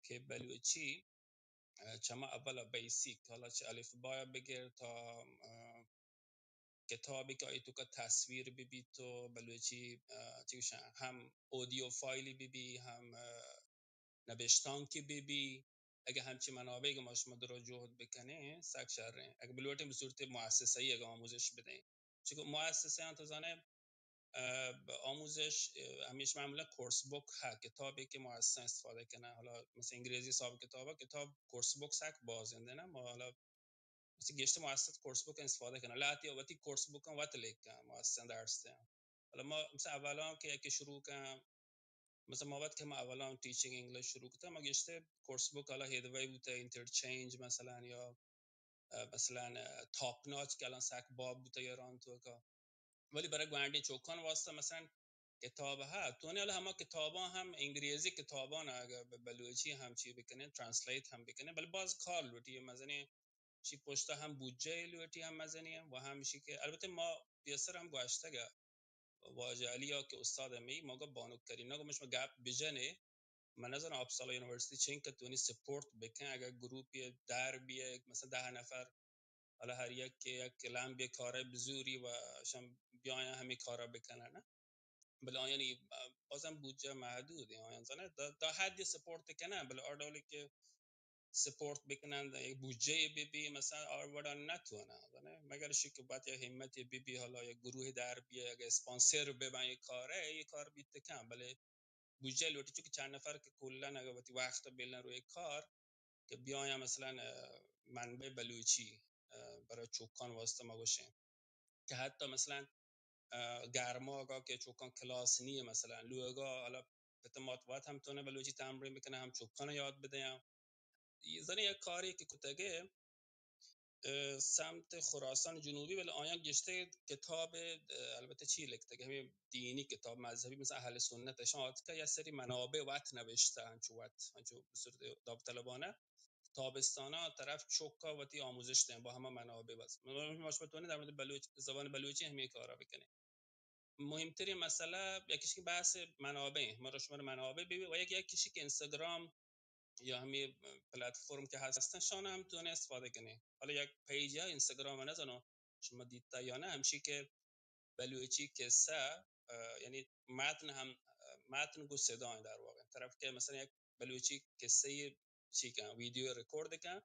کہ بلوچی، اه، چما اولا بیسک، حالا چہ الف بایا بگر تا، اه، کتابی کہ آئی توکا تصویر ببیت و بلوچی، اه، چی گوشن، ہم اودیو فایلی ببی، ہم، اه، نبشتانکی ببی، اگہ ہمچی منابع کہ ما شما درو جہد بکنیں، سک شریں۔ اگہ بلوٹیں بہ صورت مؤسسہ‌ای اگہ آموزش بدیں۔ چونکہ مؤسسہ آں تو زانے، اه، آموزش، اه، ہمیش معمولا کورس بک ہا، کتابی کہ مؤسسہ استفادہ کنن۔ حالا مثلا انگریزی حساب کتابا، کتاب کورس بک سک باز انت نا، ما حالا مثلا گیشتر مؤسسہ کورس بک استفادہ کنن، لہتی وتی کورس بک وت لکھن، مؤسسہ درس دیں۔ حالا ما مثلا اولاں کہ یکی شروع کن، مثلا ما وت کہ ما اولاں ٹیچنگ انگلش شروع کتا، ما گیشتر کورس بک حالا ہیدوے بوتا، انٹرچینج مثلا یا، اه، مثلا، اه، تاپ ناچ کہ الان سک باب بوتا ایران توکا۔ ولی برای گوانڈیں چوکان واسطہ مثلا کتاب ہا، تو نے حالا ہما کتاباں ہم انگریزی کتاباں اگہ بہ بلوچی ہم چی بکنیں، ٹرانسلیٹ ہم بکنیں، بلے باز کار لوٹی، مزنیں چی پشتا ہم بودجہ لوٹی ہم مزنی و ہم اشی کہ البتہ ما پیسر ہم گوشتگ واجہ علی ء کہ استاد ہمے، ما گو بانک کریم نا گو شما گپ بجنے، من نزاناں اپسالا یونیورسٹی چنکہ تونی سپورٹ بکن، اگر گروپی در بیئے، مثلا دہ نفر، حالا ہر یک کہ یک لمبی کارے بزوری و شان بیاین ہمے کارا بکنن، بلے آیانی بازم بودجہ محدود ایں، آیان زاناں تا، تا حدی سپورت کنن، بلے آ ڈولی کہ سپورت بکنن، یک بودجہ ببی، مثلا آ وڑا نتوانن، زاناں، مگر اشی کہ باید یک ہمتی ببی، حالا یک گروہ در بیئے، اگہ اسپانسر ببن یک کارے، یک کار بیت کن، بلے بودجہ لوٹی، چونکہ چند نفر کہ کلا اگہ وتی وقت بلن روی کار کہ بیاین مثلا، اه، منبع بلوچی، اه، برای چوکان واسطہ ما گوشیں کہ حتی مثلا، اه، گرماگا کہ چوکان کلاس نیه، مثلا لوگا حالا پت مات وت ہم تونه بلوچی تمرین بکنه، ہم چوکان یاد بدین۔ یہ زنی یک کاری کہ کتگه، اه، سمت خراسان جنوبی، ولی آیان گشته کتاب، اه، البته چی لکتگ، ہمیں دینی کتاب مذہبی، مثلا اہل سنت، اشان آتکا یا سری منابع وت نوشته، ہنچو وت، ہنچو بصورت داوطلبانه تابستانا طرف چوکا وتی آموزش دیں با ہما منابع بس۔ ما شما تونے در مورد بلوچ، زبان بلوچی ہمیں کارا بکنیں۔ مهمترین مسئله یکیش که بحث منابع، ما را شما را منابع ببی و یک، یکیش که اینستاگرام یا همین پلتفرم که هستن، شان هم تونه استفاده کنه. حالا یک پیج یا اینستاگرام نزانو شما دیتا یا نه، همشی که بلوچی قصه، اه، یعنی متن هم، اه، متن گو صدا در واقع. طرف که مثلا یک بلوچی قصه چی کن، ویدیو ریکورد کن،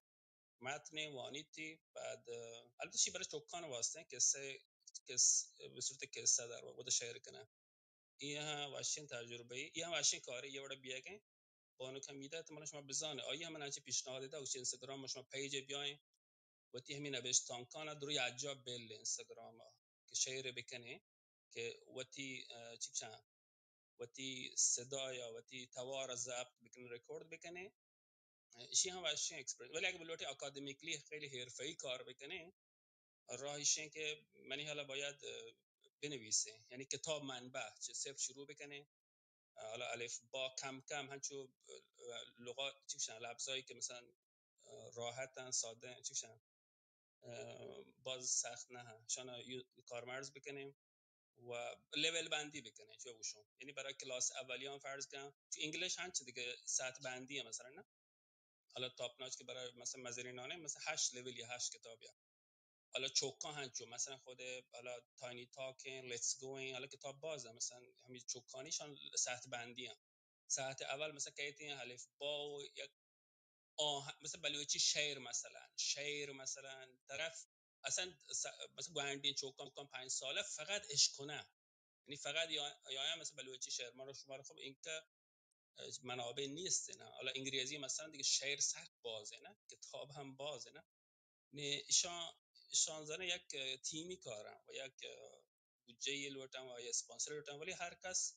متن وانیتی، بعد، اه، البته چی برای چکان واسطه قصه، قص-، به صورت قصه در واقع بوده شعر کنه. ای هم وشین تجربه ای، ای هم وشین کاری، یه وڑا بیاگیں. بانک حمیده احتمالا شما بزانه، آئی هم من انچه پیشنهاد ده، اوچه اینستاگرام شما پیج بیاین، وتی همین نوشتانکان درو یک جا بل اینستاگرام که شعر بکنه، که وتی، اه، چی بچن، وتی صدا یا وتی توار ضبط بکنه، ریکورد بکنه. اشی هم وشیں ایکسپریانس، ولی اگه بلوٹے اکادمیکلی خیلی حرفه‌ای کار بکنه، راه ایشیں که منی حالا باید، اه، بنویسه، یعنی کتاب منبع چه صفر شروع بکنه، حالا الف با کم کم هنچو، اه، لغات چی گوشن، لفظایی که مثلا، اه، راحتن، ساده، چی گوشن، اه، باز سخت نه، شان یو-، کارمرز بکنیم و لول بندی بکنیم، چه گوشم، یعنی برای کلاس اولیان فرض کن، چون انگلیش هنچ دیگه سطح بندی مثلا، نه؟ حالا تاپ ناچ که برای مثلا مزنینانه، مثلا هشت لول یا هشت کتاب یا، حالا چوکان هنچو، مثلا خود حالا تاینی تاکن، لیتس گوین، حالا کتاب بازه، مثلا همین چوکانیشان سطح بندی هم. سطح اول مثلا کیتی الف با و یک آه-، مثلا بلوچی شعر، مثلا شعر، مثلا طرف اصلا س-، مثلا گوانڈین چوکان، چوکان پنج ساله فقط اشکنه، یعنی فقط یا، یا مثلا بلوچی شعر، ما رو شما رو خب اینکه منابع نیست نه. حالا انگریزی مثلا دیگه شعر سخت بازه نه، کتاب هم بازه نه. نه، ایشان، ایشان زنه یک، اه، تیمی کارن و یک، اه، بودجه یه لوٹن و یک اسپانسر لوٹن، ولی هر کس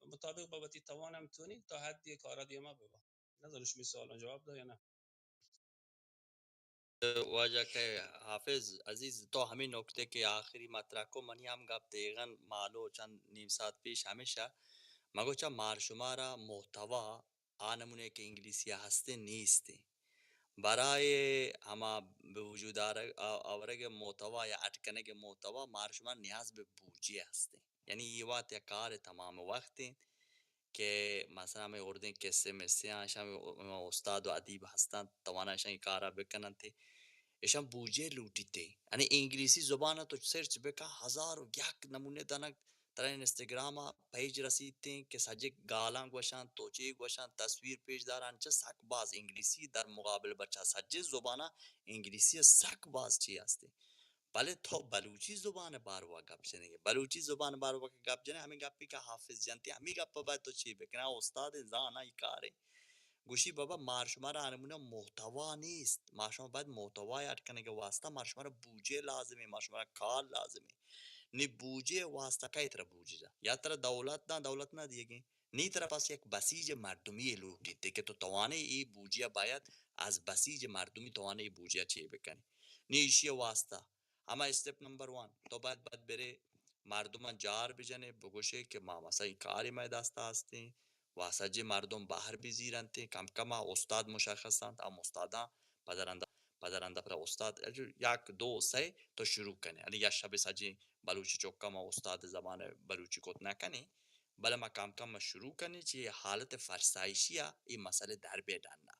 مطابق با وتی توان هم تونی تا حدی کارا دیما ببا. نظر شمی سوالان جواب دا یا نه؟ واجہ کہ حافظ عزیز، تو ہمیں نکتے کہ آخری مطرح کو، منی ہم گپ دیغن مالو چند نیم ساعت پیش ہمیشہ مگو چا مار شمارا محتوا آ نمونے کہ انگلیسی ء ہستیں نیستیں۔ برائے ہما بہ وجود آرگ، آ-، آورگ ء محتوا یا اڈ کنگ ء محتوا مار شما نیاز بہ بوجے ہستیں۔ یعنی اے وات یک کار تمام وقت انت۔ کہ مثلاً ہمے اردیں قصے مسے آں، ایشاں ہمے استاد و ادیب ہستاں، توانا ایشاں اے کارا بکننت۔ ایشاں بوجے لوٹیت۔ یعنی انگلیسی زبان تو سرچ بکا، ہزار و یک نمونے دنگ ترا انسٹاگرام ء پیج رسیتیں کہ سجے گالاں گوشاں، تو چے گوشاں، تصویر پیش داران چہ سک باز انگلیسی در مقابل بچا سجے زباناں انگلیسی ء سک باز چی ہستیں۔ بلے تو بلوچی زبان ء باروا گپ جنگے، بلوچی زبان ء باروا کہ گپ جنے، ہمیں گپی کہ حافظ جنتی، ہمیں گپ ء باید تو چی بکنا، استاد زانا ای کارے۔ گوشی بابا مار شمارا ہر نمونہ محتوا نیست، مار شما باید محتوا اڈ کنگ واسطہ مار شمارا بوجے لازمیں، مار شمارا کار لازمیں۔ نی بوجے واسطہ کئے ترا بوجے دا؟ یا ترا دولت دا، دولت نہ دیگیں۔ نی ترا پس یک بسیج مردمی لوٹیت کہ تو توانے ای بوجے باید از بسیج مردمی توانے ای بوجے چے بکنی۔ نی ایشی واسطہ ہما اسٹیپ نمبر ون، تو باید، باید برے مردماں جار بجنے، بگوشے کہ ما مثلاً ای کاری مئے دستا ہستیں، و سجے مردم بہر بزیرنتیں، کم کم ء استاد مشخص انت، ہم استاداں پدا رندا، پدا رندا پدا استاد، یک دو سئے تو شروع کنے، یعنی یک شب سجے بلوچی چکا ما استاد زبان بلوچی کت نہ کنے، بلے ما کم کم ما شروع کنے چہ حالت فرسائشی ء اے مسئلہ در بے ڈنا۔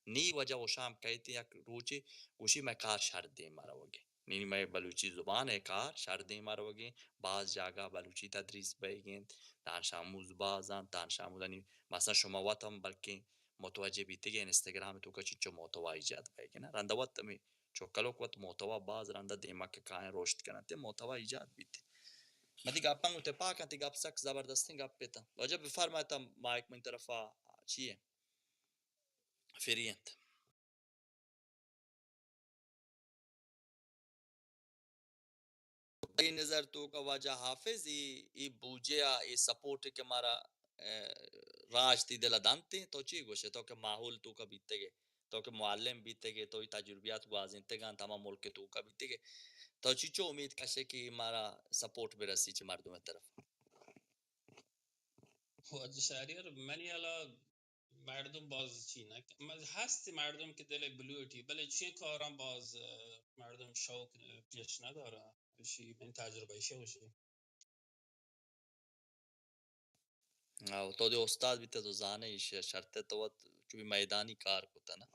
نی وجہ وشام کئیت یک روچے گوشی مئے کار شر دیما روگے۔ نی مئے بلوچی زبان ء کار شر دیما روگیں، باز جاگہ بلوچی تدریس بئیگ انت، دانش آموز باز انت، دانش آموزانی مثلاً شما وت ہم بلکیں متوجہ بیتگے انسٹاگرام توکا چنچو محتوا ایجاد بئیگ انت۔ رندا وت ہمے چکلوک وت محتوا باز رندا دیما کہ کائیں رشد کننت، محتوا ایجاد بیت۔ من تئی گپاں گوں تپاک آں، تئی گپ سک زبردستیں گپے اتاں۔ واجہ بفرمائیت، مائیک منی طرفا چی اے؟ فری انت۔ تئی نظر توکا واجہ حافظ ای، ای بوجے آ، ای سپورٹ کہ مارا، اے، راج تئی دل ء دنت، تو چی گوشے؟ تو کہ ماحول توکا بیتگے، تو کہ معلم بیتگے، تو ای تجربیات گوازینتگاں، تمام ملک توکا بیتگے، تو چی چو امید کشے کہ مارا سپورٹ برسی چہ مردم طرف؟ واجہ شہریار، منی حالا مردم باز چی نہ ک-، مز-، ہست مردم کہ دل بلوٹی، بلے چین کاراں باز، اه، مردم شوق، اه، پیش ندارا۔ اشی من تجربہ ایشی گوشی۔ آو، تو دے استاد بیتے تو زانے ایشی شرط تو وت چوی میدانی کار کتا نا۔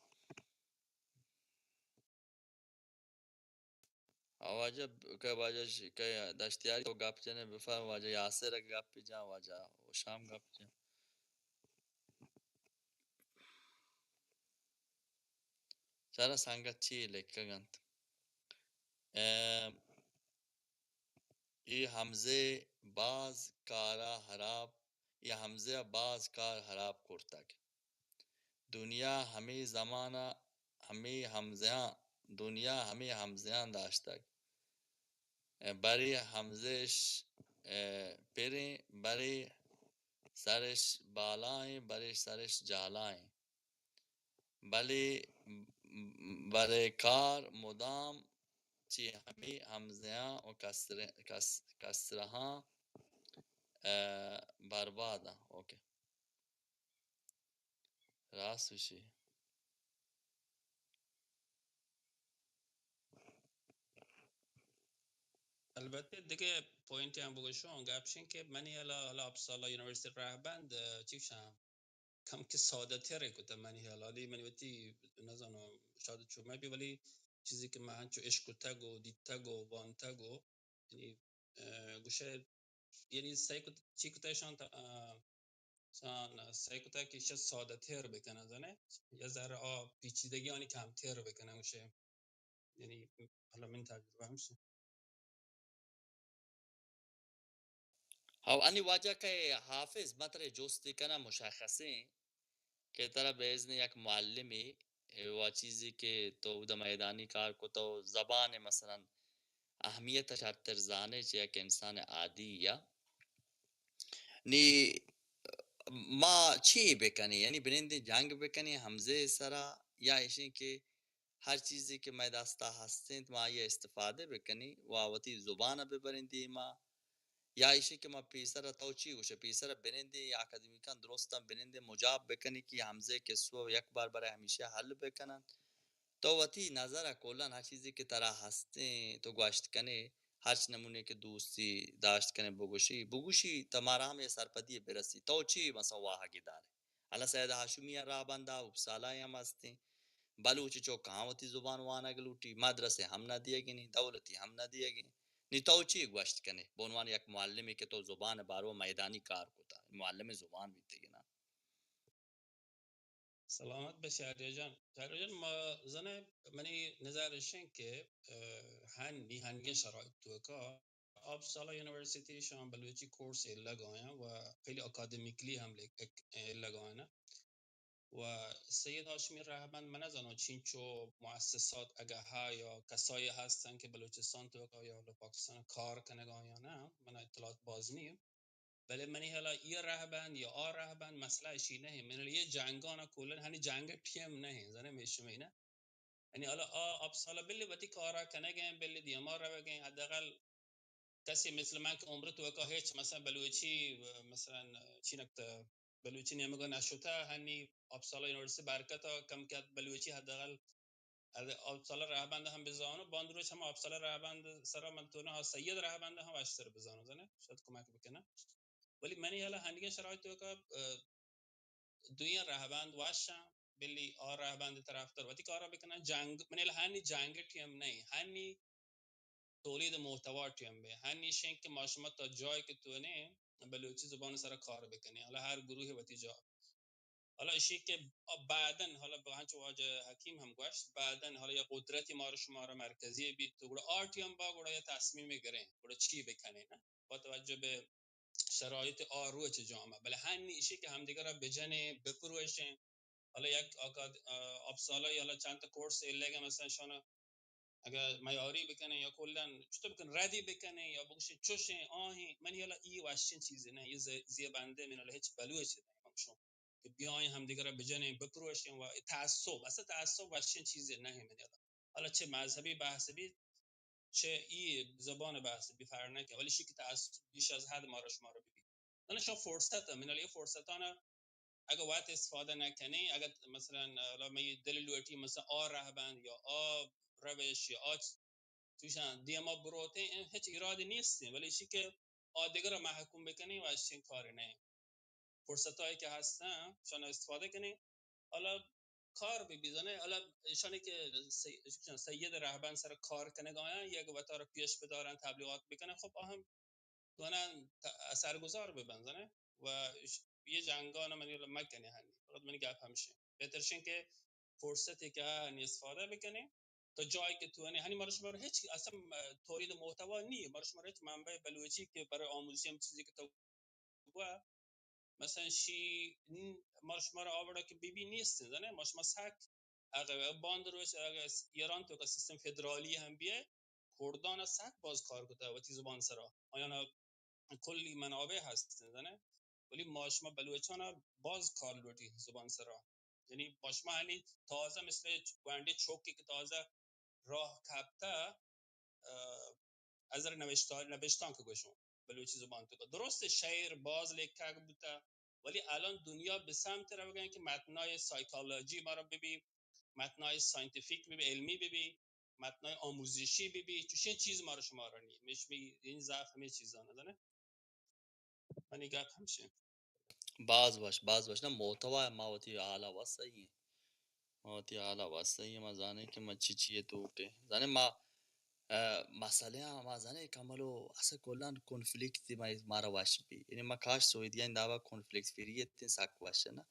آ واجہ ب-، کہ واجہ ش-، کہ دشتیاری تو گپ جنے بفرم، واجہ یاسر ء گپ جان، واجہ ہوشام گپ جان۔ چرا سنگت چی لکھگ انت؟ اے، اے حمزے باز کارا حراب، اے حمزے ء باز کار حراب کرتگ۔ دنیا ہمے زمانہ ہمے ہمزیاں، دنیا ہمے ہمزیاں داشتگ۔ برے ہمزش، اے، پریں، برے سرش بالائیں، برے سرش جالائیں۔ بلے، بلے کار مدام چہ ہمے ہمزیاں و کسر-، کس-، کسرہاں، اے، برباداں۔ اوکے۔ راست گوشی۔ البتہ دگہ پوائنٹے ہم بگوشاں، گپ شن کہ منی حالا، حالا اپسالا یونیورسٹی رہبند، اه، چی گوشاں، کم کہ سادہ تر کتا منی حالا، حالی منی وتی نزانو شاید چو مہ بی، ولی چیزی کہ من ہنچو اشکتگ و دیتگ و وانتگ و یعنی، اه، گوشے، یعنی سعی کت، چی کتا شان تا، اه، شان سعی کتا کہ ایشا سادہ تر بکنن، زانے؟ یا ذرا آ پیچیدگی آنی کمتر بکنن، گوشے۔ یعنی، حالا من تجربہ ہمشی۔ ہو، انی واجہ کہ حافظ، من ترے جستی کناں مشخصیں کہ ترا بہ اذن یک معلمے، اے وا چیزے کہ تو اودا میدانی کار کتو، زبان مثلاً اہمیت شرتر زانے چہ یک انسان عادی یا نی ما چی بکنیں؟ یعنی بنندیں جنگ بکنیں ہمزے سرا یا ایشیں کہ ہر چیزے کہ مئے دستا ہست انت، ما آئی ء استفادہ بکنیں و وتی زبان ء ببریں دیما، یا ایشی کہ ما پیسر ء تو چی گوشے، پیسر ء بنندیں یا اکادمیکاں درستاں بنندیں، مجاب بکنیں کہ ہمزے کسو یک بار برے ہمیشہ حل بکنن۔ تو وتی نظر ء کلاً ہر چیزے کہ ترا ہستیں، تو گوشت کنے، ہرچ نمونے کہ دوستی داشت کنے بگوشی، بگوشی تا مارا ہم اے سرپدی برسی۔ تو چی مثلاً واہگی دارے؟ اللہ سید ہاشمی ء راہبند ء اپسالہ ء ہم ہستیں۔ بلوچ چوکاں وتی زبان وانگ لوٹی، مدرسے ہم نہ دیگی نی، دولتی ہم نہ دیگی۔ نی تو چی گوشت کنے؟ بہ عنوان یک معلمے کہ تو زبان بارو میدانی کار کتا، معلم زبان بیتگی نا۔ سلامت بہ شہریار جان۔ شہریار جان، ما زنے منی نظر اشیں کہ، اه، ہن، نی ہنگیں شرائط توکا اپسالا یونیورسٹی شان بلوچی کورس ایلگ آیاں و خیلی اکادمیکلی ہم لیک-، ایک، ایلگ آیاں۔ و سید ہاشمی رہبند، من نزاناں چینچو مؤسسات اگہ ہا یا کسایی ہستن کہ بلوچستان توکا یا پاکستان کار کنگا یا نہ، من اطلاعات باز نی۔ بلے منی ہیالا ای رہبند یا آ رہبند مسئلہ اشی نہ انت۔ من یہ جنگانا کلن ہنی جنگ ٹیم نہ انت، زنے میں شمی نہ۔ یعنی حالا آ اپسالا بلے وتی کارا کنگیں، بلے دیما روگیں، حداقل کسی مثل من کہ عمر توکا ہچ مثلاً بلوچی، مثلاً چینک تا بلوچی نیمگا نشتا، ہنی اپسالا یونیورسٹی برکتا کم کت بلوچی حداقل از اپسالا رہبند ہم بزانو، باند روچ ہم اپسالا رہبند سرا من تو نہ سید رہبند ہم وشتر بزانو، زنے شاید کمک بکنه۔ ولی منی حالا ہنگیں شرایط توکا، اه، دویاں رہبند وشاں، بلی آ رہبند طرفدار وتی کارا بکنن۔ جنگ، منی حالا ہنی جنگ ٹیم نہیں، ہنی تولید محتوا ٹیم بے، ہنی شنک کہ ما شما تا جای کہ تو نے بلوچی زبان سرا کار بکنیں۔ حالا ہر گروہ وتی جا۔ حالا اشی کہ بعداً، حالا با ہنچو واجہ حکیم ہم گوشت، بعداً حالا یا قدرتی ما رو شما رو مرکزی بیت، تو گڑا آ ٹیم با گڑا یا تصمیم گریں، گڑا چی بکنیں، نہ؟ با توجہ بہ شرایط آ روچ جامعہ۔ بلے ہنی اشی کہ ہمدیگر را بجنیں، بپروشیں۔ حالا یک آکاد-، آ، اپسالا یا حالا چند تا کورس ایلگا مثلاً شان اگہ معیاری بکنیں یا کلاً چطور بکنیں، ردی بکنیں یا بگوشیں چوشیں آہیں، منی حالا ای وشیں چیزے نہ، یہ زی-، زیبنده من حالا ہچ بلوچ نہ، من گوشوں کہ بیائیں ہمدیگر را بجنیں، بپروشیں و تعصب، اصلاً تعصب وشیں چیزے نہ منی حالا۔ حالا چہ مذہبی بحث بی، چہ ای زبان بحث بی فرق نہ کن، ولی شی کہ تعصب بیش از حد مارا شما را ببی۔ نہ، نہ، شما فرصت ہے، من حالا یہ فرصتانا اگہ وت استفادہ نہ کنیں، اگہ مثلاً، حالا من یہ دل لوٹی مثلاً آ رہبند یا آ روش یا آ چ-، چوشاں دیما بروتیں، ہچ ایرادی نیستیں، ولی شی کہ آ دیگر را محکوم بکنیں و اشیں کار نہ۔ فرصتایی کہ ہستن، شان استفادہ کنیں۔ حالا کار بہ بزنه، حالا ایشانی کہ سی-، سید رہبند سر کار کنگ آیاں، یک وتارا پیش بدارن، تبلیغات بکنن، خب آ ہم توانن ت-، اثرگذار ببن، زنه و اش-، یہ جنگان منی مکنه ہنی۔ فقط منی گپ ہمشیں۔ بہترشیں کہ فرصتی کہ ہنی استفادہ بکنیں، تا جایی کہ توانیں، ہنی مارا شما را ہچ اصلاً تولید محتوا نی، مارا شما را ہچ منبع بلوچی کہ برای آموزشی ہم چیزی کہ تو و مثلاً شی ن-، ما شما را آ وڑا کہ بی بی نیست، زنه؟ ما شما سک اگه باند روش اگه س-، ایران توکا سیستم فدرالی ہم بیه، کردان سک باز کار کتا وتی زبان سرا۔ آیانا کلی منابع ہست، زنه؟ ولی ما شما بلوچانا باز کار لوٹی زبان سرا۔ یعنی ما شما ہنی تازہ مثل گوانڈی چوکی کہ تازہ راہ کپتا، اه، از نظر نوشتار، نبشتان که گوشون، بلوچی زبان توکا درست شعر باز لیکگ بوتا، ولی الان دنیا به سمت روگن که متنای سایکولوژی ما را ببی، متنای ساینتیفیک ببی، علمی ببی، متنای آموزشی ببی، چوشین چیز ما را شما را نی. مش می این ضعف همه چیزا ندانه. منی گپ ہمشیں۔ باز وش، باز وش۔ نہ، محتوا ما وتی حالا وسعی ایں۔ ما وتی حالا وسعی ایں، ما زانیں کہ ما چی چی ء توک ء۔ زانیں ما، اه، مسئلہ ء ما زانیں کملو اصل کلاً کنفلکٹ ما، مارا وش بی۔ یعنی ما کاش سعودیہ ان دعوی کنفلکٹ فری اتیں سک وش نہ۔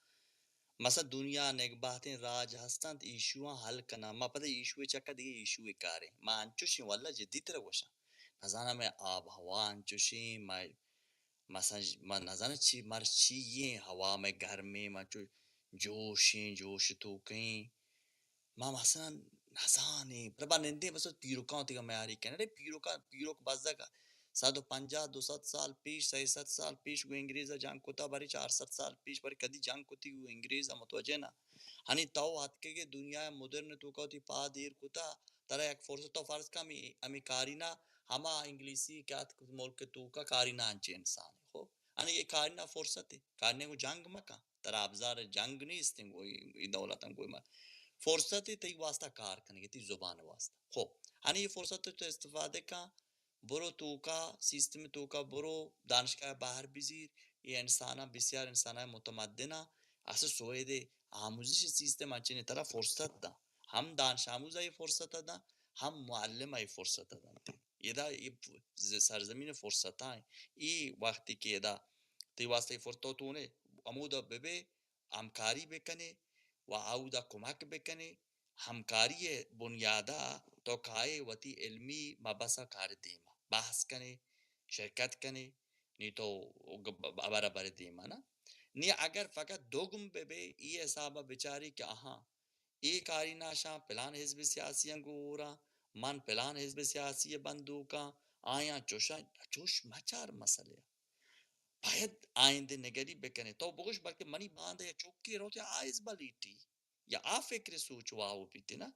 مثلاً دنیا نگبہتیں راج ہستنت، ایشواں حل کناں۔ ما پدا ایشو چکا دیگہ ایشو کاریں۔ ما انچوشیں واللہ جدی تر گوشاں۔ نزاناں مئے آب ہوا انچوشیں، مئے مثلاً ش-، ما نزاناں چی، مر چی ایں، ہوا مئے گرمیں، ما چو جوشیں، جوش توکیں۔ ما مثلاً نزانیں، پر با نندیں بس پیرکاں تیگا میاری کن۔ اڑے پیرکاں، پیرک بزگ صد و پنجاہ، دو سد سال پیش، سئے سد سال پیش گوں انگریز جنگ کتا، بری چار سد سال پیش، بری کدی جنگ کتی گوں انگریز متوجہ نہ۔ ہنی تو اتکگے دنیا مدرن توکا وتی پاد ایر کتا، ترا یک فرصت تو فرض کن ہمے، ہمے کارینا ہما انگلیسی کہ اتک ملک توکا کارینا انچیں انسانے۔ خب، ہنی یہ کارینا فرصت ہے، کارینا کو جنگ مکن، ترا ابزار جنگ نیست، گوئی، ای دولت ہم گوئی ما فرصت ہے تئی واسطہ کار کنگے، تئی زبان واسطہ۔ خب، ہنی یہ فرصت تو استفادہ کن، برو توکا، سیستم توکا برو، دانشگاہ بہر بزیر، اے انساناں، بسیار انساناں متمدناں، اسہ سوید آموزش سیستم انچنے ترا فرصت داں، ہم دانش آموز ء فرصت داں، ہم معلم ء فرصت دنت۔ ادا اے ف-، ز-، سرزمین فرصت ء اے وقتی کہ ادا تئی واسطہ اے فرصت تو نے ہمودا ببے، ہمکاری بکنے و اودا کمک بکنے۔ ہمکاری ء بنیادا تو کائے وتی علمی مبحث ء کار دیما بحث کنے، شرکت کنے، نی تو گ-، ب-، ب-، برابر دیما نا۔ نی اگر فقط دگم ببے، ای حساب ء بچاری کہ آہاں، اے کاری ناشاں پلان حزب سیاسی آں گوراں، من پلان حزب سیاسی ء بندوکاں، آیاں چوشاں، چوش مچار مسئلہ۔ باید آئندہ نگری بکنے۔ تو بگوش بلکہ منی باندہ یا چوکی روتے آ حزب لیٹی۔ یا آ فکر سوچ واو بیت نا،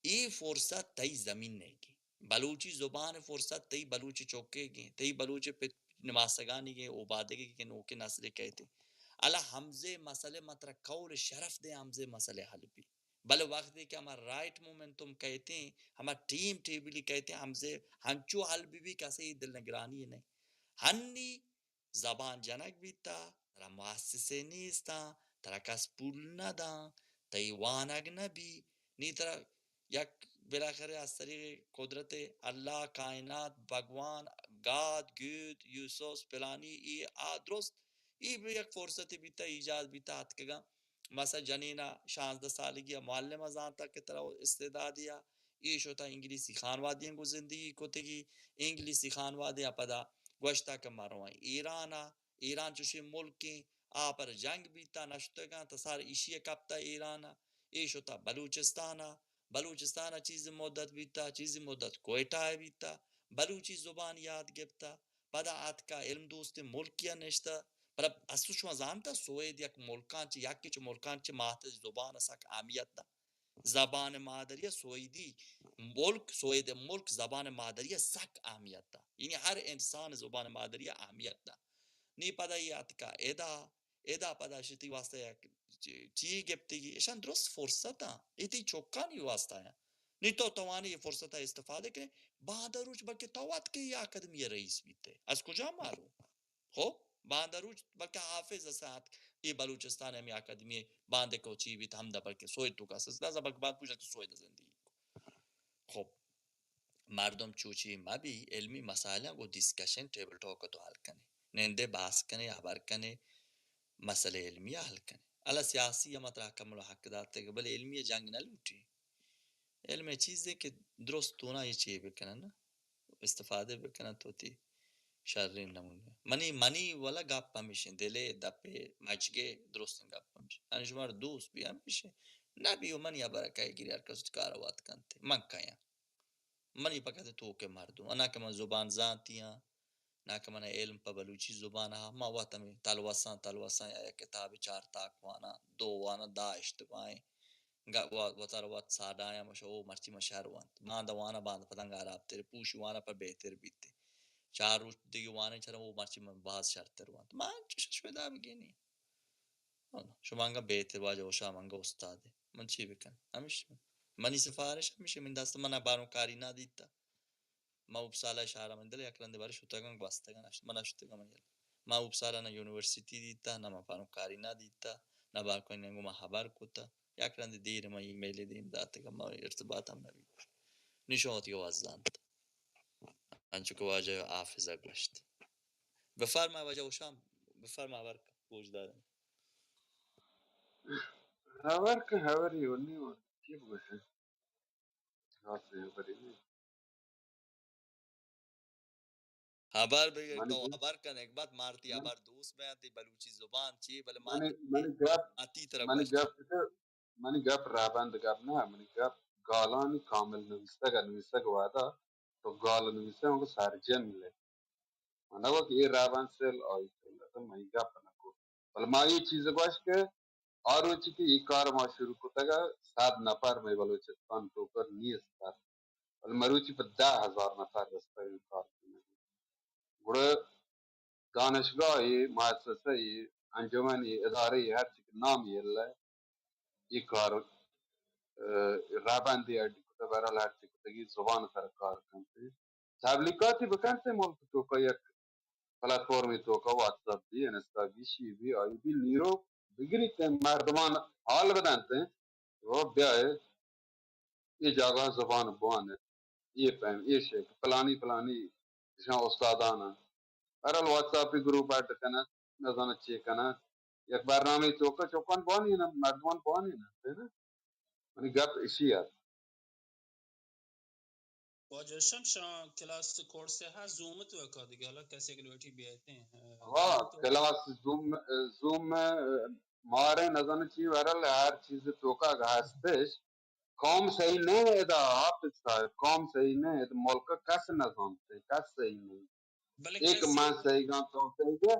اے فرصت تئی زمین نیگی۔ بلوچی زبان فرصت تئی بلوچی چوکے گیں، تئی بلوچی پت نماسگانی گیں، اوبادگی گیں، نوکیں نسلے کہتے۔ الا ہمزے مسئلے من ترا قول شرف دے ہمزے مسئلے حل بی۔ بلے وقتی کہ ہما رائٹ مومنٹم کہتے، ہما ٹیم ٹیبلی کہتے، ہمزے ہنچو حل بی بی کسے دل نگرانی نہیں۔ ہنی زبان جنگ بیتا، ترا مؤسسے نیستاں، ترا کس پول نہ داں، تئی وانگ نہ بی، نی ترا یک بالاخرہ از طریق قدرت اللہ، کائنات، بھگوان، گاد، گود، یوسوس، پلانی، ای آ درست، ای بھی یک فرصت بیتا، ایجاد بیتا، اتکگاں۔ مثلا جنینا شانزدہ سالگی ء معلم ء زانتا کہ ترا استعدادے ء، اے شتا انگلیسی خانوادیاں گوں زندگی کتگی، انگلیسی خانوادیاں پدا گوشتا کہ ما رواں ایران ء، ایران چوشیں ملکیں، آ پر جنگ بیتا نشتگاں، تسار ایشی ء کپتا ایران ء، اے شتا بلوچستان ء، بلوچستان ء چیز مدت بیتا، چیز مدت کوئٹہ ء بیتا، بلوچی زبان یاد گپتا، پدا آتکا علم دوستیں ملکی ء نشتہ۔ پدا اسو شما زانتا سوید یک ملکان چہ، یکی چہ ملکان چہ مات زبان ء سک اہمیت دا۔ زبان مادری ء سویدی ملک، سوید ملک زبان مادری ء سک اہمیت دا۔ یعنی ہر انسان زبان مادری ء اہمیت دا۔ نی پدا ای آتکا ادا، ادا پدا شتی واسطہ یک چی، چی گپتگی، اشان درست فرصت آں، اے تئی چکانی واسطہ آں۔ نی تو توانی اے فرصت ء استفادہ کنے، باندا روچ بلکہ تو اتکے اے اکادمی ء رئیس بیتے۔ از کجا معلوم؟ خب، باندا روچ بلکہ حافظ اسا ات، اے بلوچستان ہمے اکادمی باندے کو چی بیت، ہمدا بلکہ سوید تو کا سلسلہ، بلکہ بعد پوچھا تو سوید زندگی کو۔ خب، مردم چوچی مہ بی، علمی مسائلاں گوں ڈسکشن ٹیبل ٹاک ء تو حل کنے، نندے بحث کنے، ہبر کنے، مسئلہ علمی ء حل کنے۔ الا سیاسی ء ما ترا کمل حق داتگ، بلے علمی ء جنگ نہ لوٹی۔ علم ء چیزے کہ درست تونا یہ چی بکنن، استفادہ بکنن تو تی شرین نمونے۔ منی، منی ولا گپ ہمیشیں، دلے، دپے، مجگے، درستیں گپ ہمیشیں۔ یعنی شمار دوست بی ہمیشیں، نہ بی و منی ہبر کئے گری، ہر کس کار وات کنتے۔ من کیاں؟ منی پکت توک ء مردم، نہ کہ من زبان زانتی آں، نہ کہ من علم پہ بلوچی زبان ء، ما وت ہمے تلوساں، تلوساں یا یک کتابے چار تاک واناں، دو واناں، دہ اشتباہیں، گ-، و-، وتارا وت ساڈایاں، مشا او مرچی ما شر وانت۔ باندا واناں، باندا پتنگ آرابتر، پوشی واناں پر بہتر بیت۔ چار روچ دگہ وانیں چرا او مرچی من باز شرتر وانت۔ ما انچش شویدا بگینی۔ شما انگا بہتر واجہ ہوشام انگا استادے۔ من چی بکن؟ ہمیش منی سفارش ہمیش، من دست من بانو کاری نہ دیتا۔ ما اپسالا شہر من دل یک رندے بارے شتگاں گوستگاں نشت-، من نشتگاں من یل۔ ما اپسالا نہ یونیورسٹی دیتا، نہ ما بانو کاری نہ دیتا، نہ بانو کاری نہ گو ما خبر کتا۔ یک رندے دیر ما ای میل دیم داتگا، ما ارتباط ہم نہ بیت۔ نشان وتی آواز زانت۔ انچو کہ واجہ حافظ ء گوشت۔ بفرما واجہ ہوشام، بفرما، ہبر کن، گوش دارم۔ ہبر کن، ہبری ونی ون، چی بگوشن؟ خاص ہبری نہیں۔ ہبر بگر منی تو دوست، ہبر کن، ایک بات مارتی من، ہبر دوست بیاں، تی بلوچی زبان چی، بلے منی، مارتی منی گپ، مارتی طرف منی گپ، منی گپ رہبند گپ نہ، منی گپ گالانی کامل نویسگ ء، نویسگ وہدا تو گال نویسے ہمکو سرجم لے۔ من نہ گو کہ اے رہبند سل آئی سل، تو منی گپ نہ کو۔ بلے ما اے چیز گوش کہ آ روچی کہ اے کار ما شروع کتگ ء، صد نفر مئے بلوچستان توکا نیست ات، بلے مروچی پہ دہ ہزار نفر رستگ اے کار کنگ۔ گڑا دانشگاہے، مؤسسہے، انجمنے، ادارہے، ہرچی کہ نامے یلہ، اے کار، ء، رہبندے اڈ کتہ، بہرحال ہرچی کتگی زبان سر کار کنت۔ تبلیغاتی بکنت ملک توکا، یک پلاتفورمی توکا، واتساپ بی، انسٹا بی، شی بی، آئی بی، نیرو بگریت، مردمان حال بدنت، و بیائے اے جاگہ زبان بوان، اے پیم، اے شے کہ پلانی پلانی اشاں استادان انت۔ بہرحال واتساپی گروپ ایڈ کنت، نزانت چے کنت۔ یک برنامہ توکا چوکان بوانی نہ، مردمان بوانی نہ، ہے نا؟ منی گپ اشی ات۔ واجہ شمس، شاں کلاس کورس ء ہست زوم توکا دگہ، حالا کسی کہ لوٹی بیایتیں، ء، ہوا، زوم تو کلاس زوم، زوم، ء، مارے نزانہ چی، بہرحال ہر چیز توکا اگہ ہستش، قوم صحیح نہ ادا، حافظ صاحب، قوم صحیح نہ ادا، ملک کس نہ زانتے، کس صحیح نہ۔ بلے ایک کسی من صحیح گاں تو صحیح گا،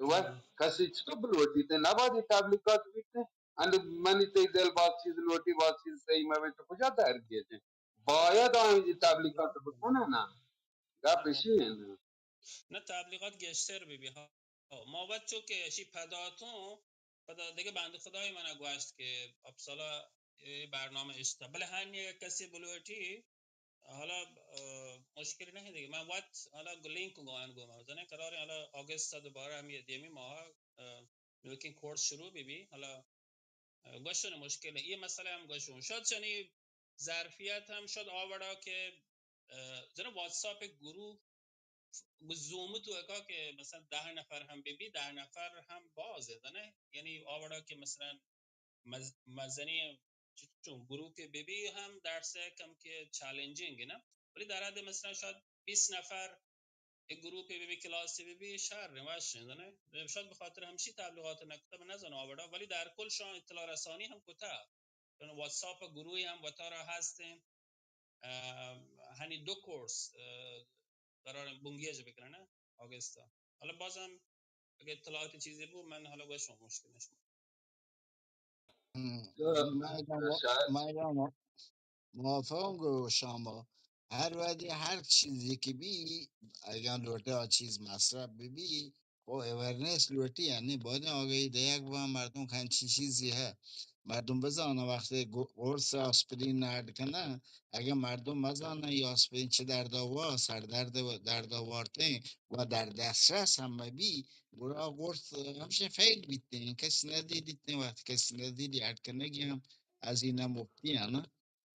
و ہم۔ کسی چطور بلوٹی تے، نباید تبلیغات بیتے، اند منی تے دل باز چیز لوٹی، باز چیز صحیح مبے تو کجا در گیتے؟ باید آنی تبلیغات بکنن نا۔ گپ اشی ہے نا۔ نہ، تبلیغات گیشتر بی بی۔ ہاں، ما وت چو کہ اشی پدا اتوں، پدا دگہ بند خدای منا گوشت کہ اپسالا اے برنامہ اشتا۔ بلے ہنی اگہ کسی بلوٹی، حالا، اه، مشکل نہیں دگہ۔ من وت حالا لینک گوان گو، من زنے قرار حالا اگست دوبارہ ہمی دیمی ماہ، اه، نوکیں کورس شروع بی بی۔ حالا گوشن مشکل ہے، یہ مسئلہ ہم گوشن۔ شاید چنی ظرفیت ہم شاید آ وڑا کہ، اه، زنا واتساپ گروپ، زوم تو اکا کہ مثلاً دہ نفر ہم بی بی، دہ نفر ہم باز ہے، زنا؟ یعنی آ وڑا کہ مثلاً مز-، مزنی چون گروپ بی بی ہم درس کم کہ چیلنجنگ ہے نا، ولی در حد مثلاً شاید بیست نفر یک گروپے بہ بی، کلاسے بہ بی، شر وش انت، نہ؟ شاید بہ خاطر ہمشی تبلیغات نکتہ، من نزاناں آ وڑا، ولی در کل شاں اطلاع رسانی ہم کتہ۔ چون واتساپ گروہی ہم وتارا ہست انت۔ اه، ہنی دو کورس، اه، قرار بنگیج بکنن، نہ؟ آگستا۔ حالا بازم اگہ اطلاعات چیزی بو، من حالا گوشم، مشکل نشم۔ ہم۔ تو من اگاں مو-، شاید من اگاں مو-، موافقم گو شما۔ ہر وہدی ہر چیزی کہ بی، اگاں لوٹے آ چیز مصرف بہ بی، او اویرنس لوٹی، یعنی باید آگہی دیگ با مردم کہ انچین چیزی ہے۔ مردم بزانن وقتی گو-، قرص آسپرین ایڈ کنن، اگہ مردم مزانن یا آسپرین چہ دردا وا، سردرد و دردا وارتیں و در دسترس ہم مبی، گڑا قرص ہمشہ فیل بیتیں، کسی ندیدیتیں، وقتی کسی ندیدی ایڈ کنگی ہم از این مفتی ہم۔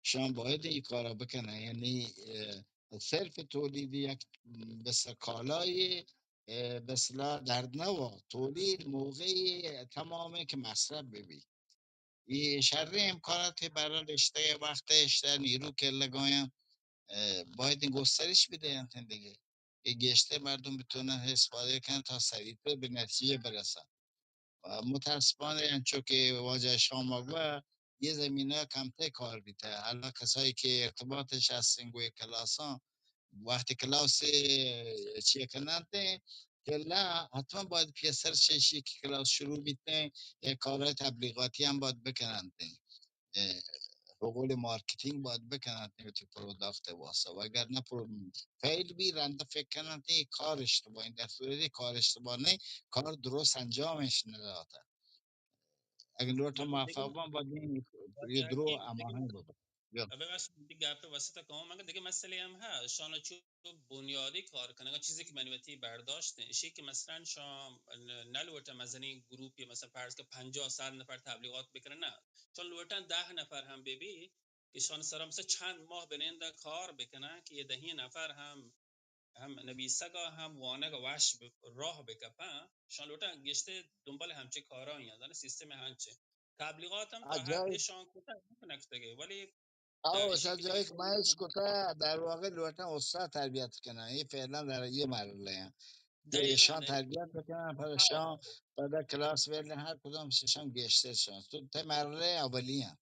شما باید این کارا بکنن، یعنی، اه، صرف تولید یک بس کالای، اه، بس لا درد نوا، تولید موقعی تمامه که مصرف ببی. ای شریں امکانات برای رشتہ وقت اشتہ نیرو که لگایم، اه، باید این گسترش بدهیم دیگه. کہ گیشتر مردم بتونن استفادہ کنن تا سریعتر بہ نتیجہ برسن۔ و متاسفانہ انچو کہ واجہ شام گوا، یہ زمینہ کمتر کار بیتہ۔ حالا کسایی کہ ارتباطش ہستن گوی کلاساں، وقتی کلاس چی کننت، کلا حتما باید پیسر چشی کہ کلاس شروع بیتہ، یک کارهای تبلیغاتی ہم باید بکننت۔ اه، به قول مارکتینگ باید بکنن وتی پروداکت واسه، وگرنه پرو-، فیل بی، رنده فکر کنن تی کار اشتباهی، در صورتی کار اشتباه نه، کار درست انجامش نداته. اگه لوٹ موفق بان، باید این یه درو اماهنگ ببن. یا. ابے بس دی گپ وسط کم، مگر دیگه مسئله هم هست، شان چو بنیادی کار کنگا، چیزی که من وتی برداشت انت، اشی که مثلاً شما ن-، نلوٹن مزنی گروپی، مثلاً فرض که پنجاه صد نفر تبلیغات بکنن، نه، چون لوٹن ده نفر هم ببی، که شان سرا مثلاً چند ماه بنندن کار بکنن، که یه دهی نفر هم، هم نویسگا هم وانگا وش ب-، راه بکپن، شان لوٹن گشته دنبال همچه کارایی هستن، سیستم هنچه. تبلیغات هم تا حدی شان کتگ، نکتگه، ولی آو، شاید جایی که من اشکتہ، در واقع لوٹن استاد تربیت کنن. یہ فعلاً در یہ مرحلہ ہیں. ایشان تربیت بکنن، پر شان پدا کلاس بیلن، هر کدام ششان گیشتر شان. تو تے مرحلہ اولی ہیں.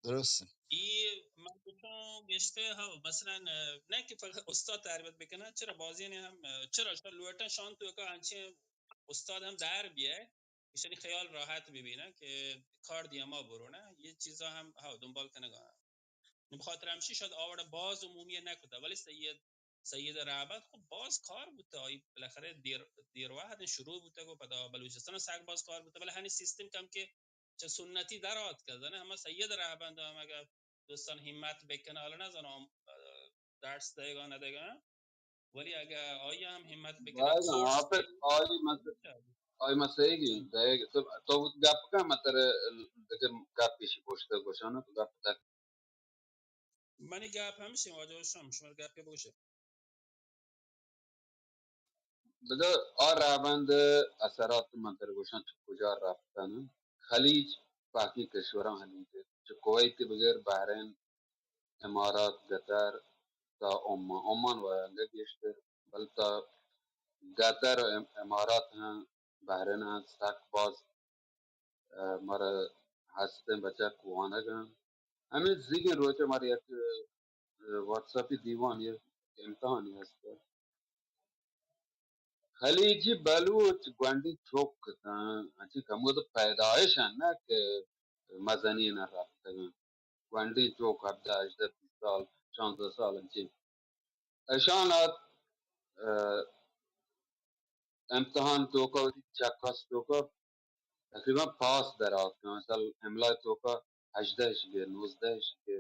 درست. ای من گوشاں گیشتر، ہاں، مثلاً، اه، نه که فقط استاد تربیت بکنن، چرا بازی نه هم، اه، چرا شان لوٹن شان تو کا انچه استاد هم در بیه، ایشانی خیال راحت ببینن که کار دیما برو، نه؟ یه چیزا هم، ها، دنبال کنگا. بخاطر همشی شاید آ وڑا باز عمومی نکتا، ولی سید، سید رهبند خب باز کار بوتا، آئی بالاخره دیر، دیر وهد شروع بوتا، گو پدا بلوچستان سک باز کار بوتا، ولی هنی سیستم کم که چه سنتی در آتکا، زانه؟ همه سید رهبند هم اگر دوستان همت بکنن، حالا نزانم، اه، درس دیگا ندیگا، ولی اگہ آئی ہم ہمت بکنت، باید سورس آپت آئی مس-، آئی مسئلہ گی دئیگ۔ تو، تو گپ کن، من ترا دگہ گپ پیشی پوشتہ گوشانا، تو گپ تک۔ منی گپ ہمشی، واجہ شم، شما گپ بگوشے۔ بدا آ رہبند اثرات من ترا گوشاں چہ کجا رفتن۔ خلیج، باقی کشوراں خلیج، چہ کویت بگر بحرین، امارات، قطر، تا عمان، عمان و انگہ گیشتر، بل تا قطر و ام-، امارات ہاں، بحرین ہاں، سک باز، اه، مارا ہستیں بچک وانگ ہاں۔ ہمیں زیگیں روچ مارا یک، اه، واتساپی دیوان یک امتحانی ہست۔ خلیجی بلوچ گونڈیں چک اتاں، انچی کمود پیدائش انت نہ کہ مزنین رفتگاں۔ گونڈیں چک ہبدہ، ہژدہ، بیست سال، شانزدہ سال انچیں۔ اشان ات، اه، امتحان توکا وتی چکاس توکا تقریباً پاس در آتکاں۔ مثال املا توکا ہژدہ اش گے، نوزدہ اش گے،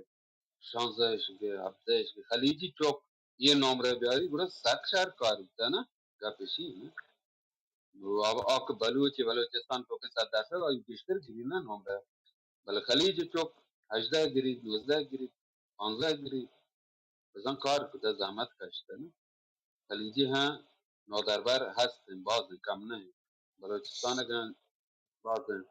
شانزدہ اش گے، ہبدہ اش گے۔ خلیجی چک یہ نمرہ بیاری گڑا سک شر کار بیتا نا، گپ اشی نا۔ نو اب آ کہ بلوچی، بلوچستان توکا صد درصد آئی گیشتر گری نا نمرہ۔ بلے خلیج چک ہژدہ گری، نوزدہ گری، پانزدہ گری۔ بزاں کار کتہ، زحمت کشتہ نا۔ خلیجی ہاں نودربر ہست انت، باز انت، کم نہ انت۔ بلوچستان اگاں باز انت۔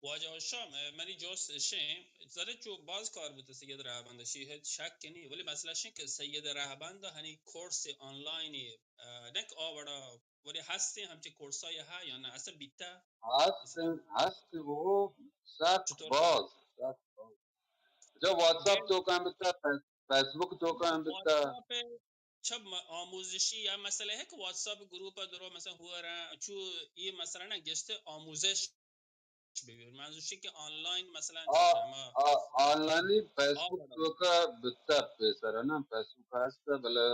واجہ ہشام، اه، منی جست اشیں، زرے چو باز کار بوتہ سید رہبند، اشی ہچ شک نی، ولی مسئلہ اشیں کہ سید رہبند ہنی کورس آنلائن، اه، نک آ وڑا، ولی ہستیں ہمچے کورسای ہا یا نہ اصلا بیتہ؟ ہست انت، ہست انت، وہ سک چطور؟ باز، سک باز۔ جو واتساپ تو کام بیتہ، فیس-، فیس بک تو کام بیتہ۔ واتساپ چہ م-، آموزشی یا مسئلہ ہے کہ واتساپ گروپ ء درو مثلاً ہو رہا چو یہ مسئلہ نا گشتے آموزش بہ بیت۔ منظور چی کہ آنلائن مثلاً آ، چیز ہما آ، آنلائنی فیس آ بک وڑا۔ توکا بتا پیسر نا، فیس بک ہست، بلے،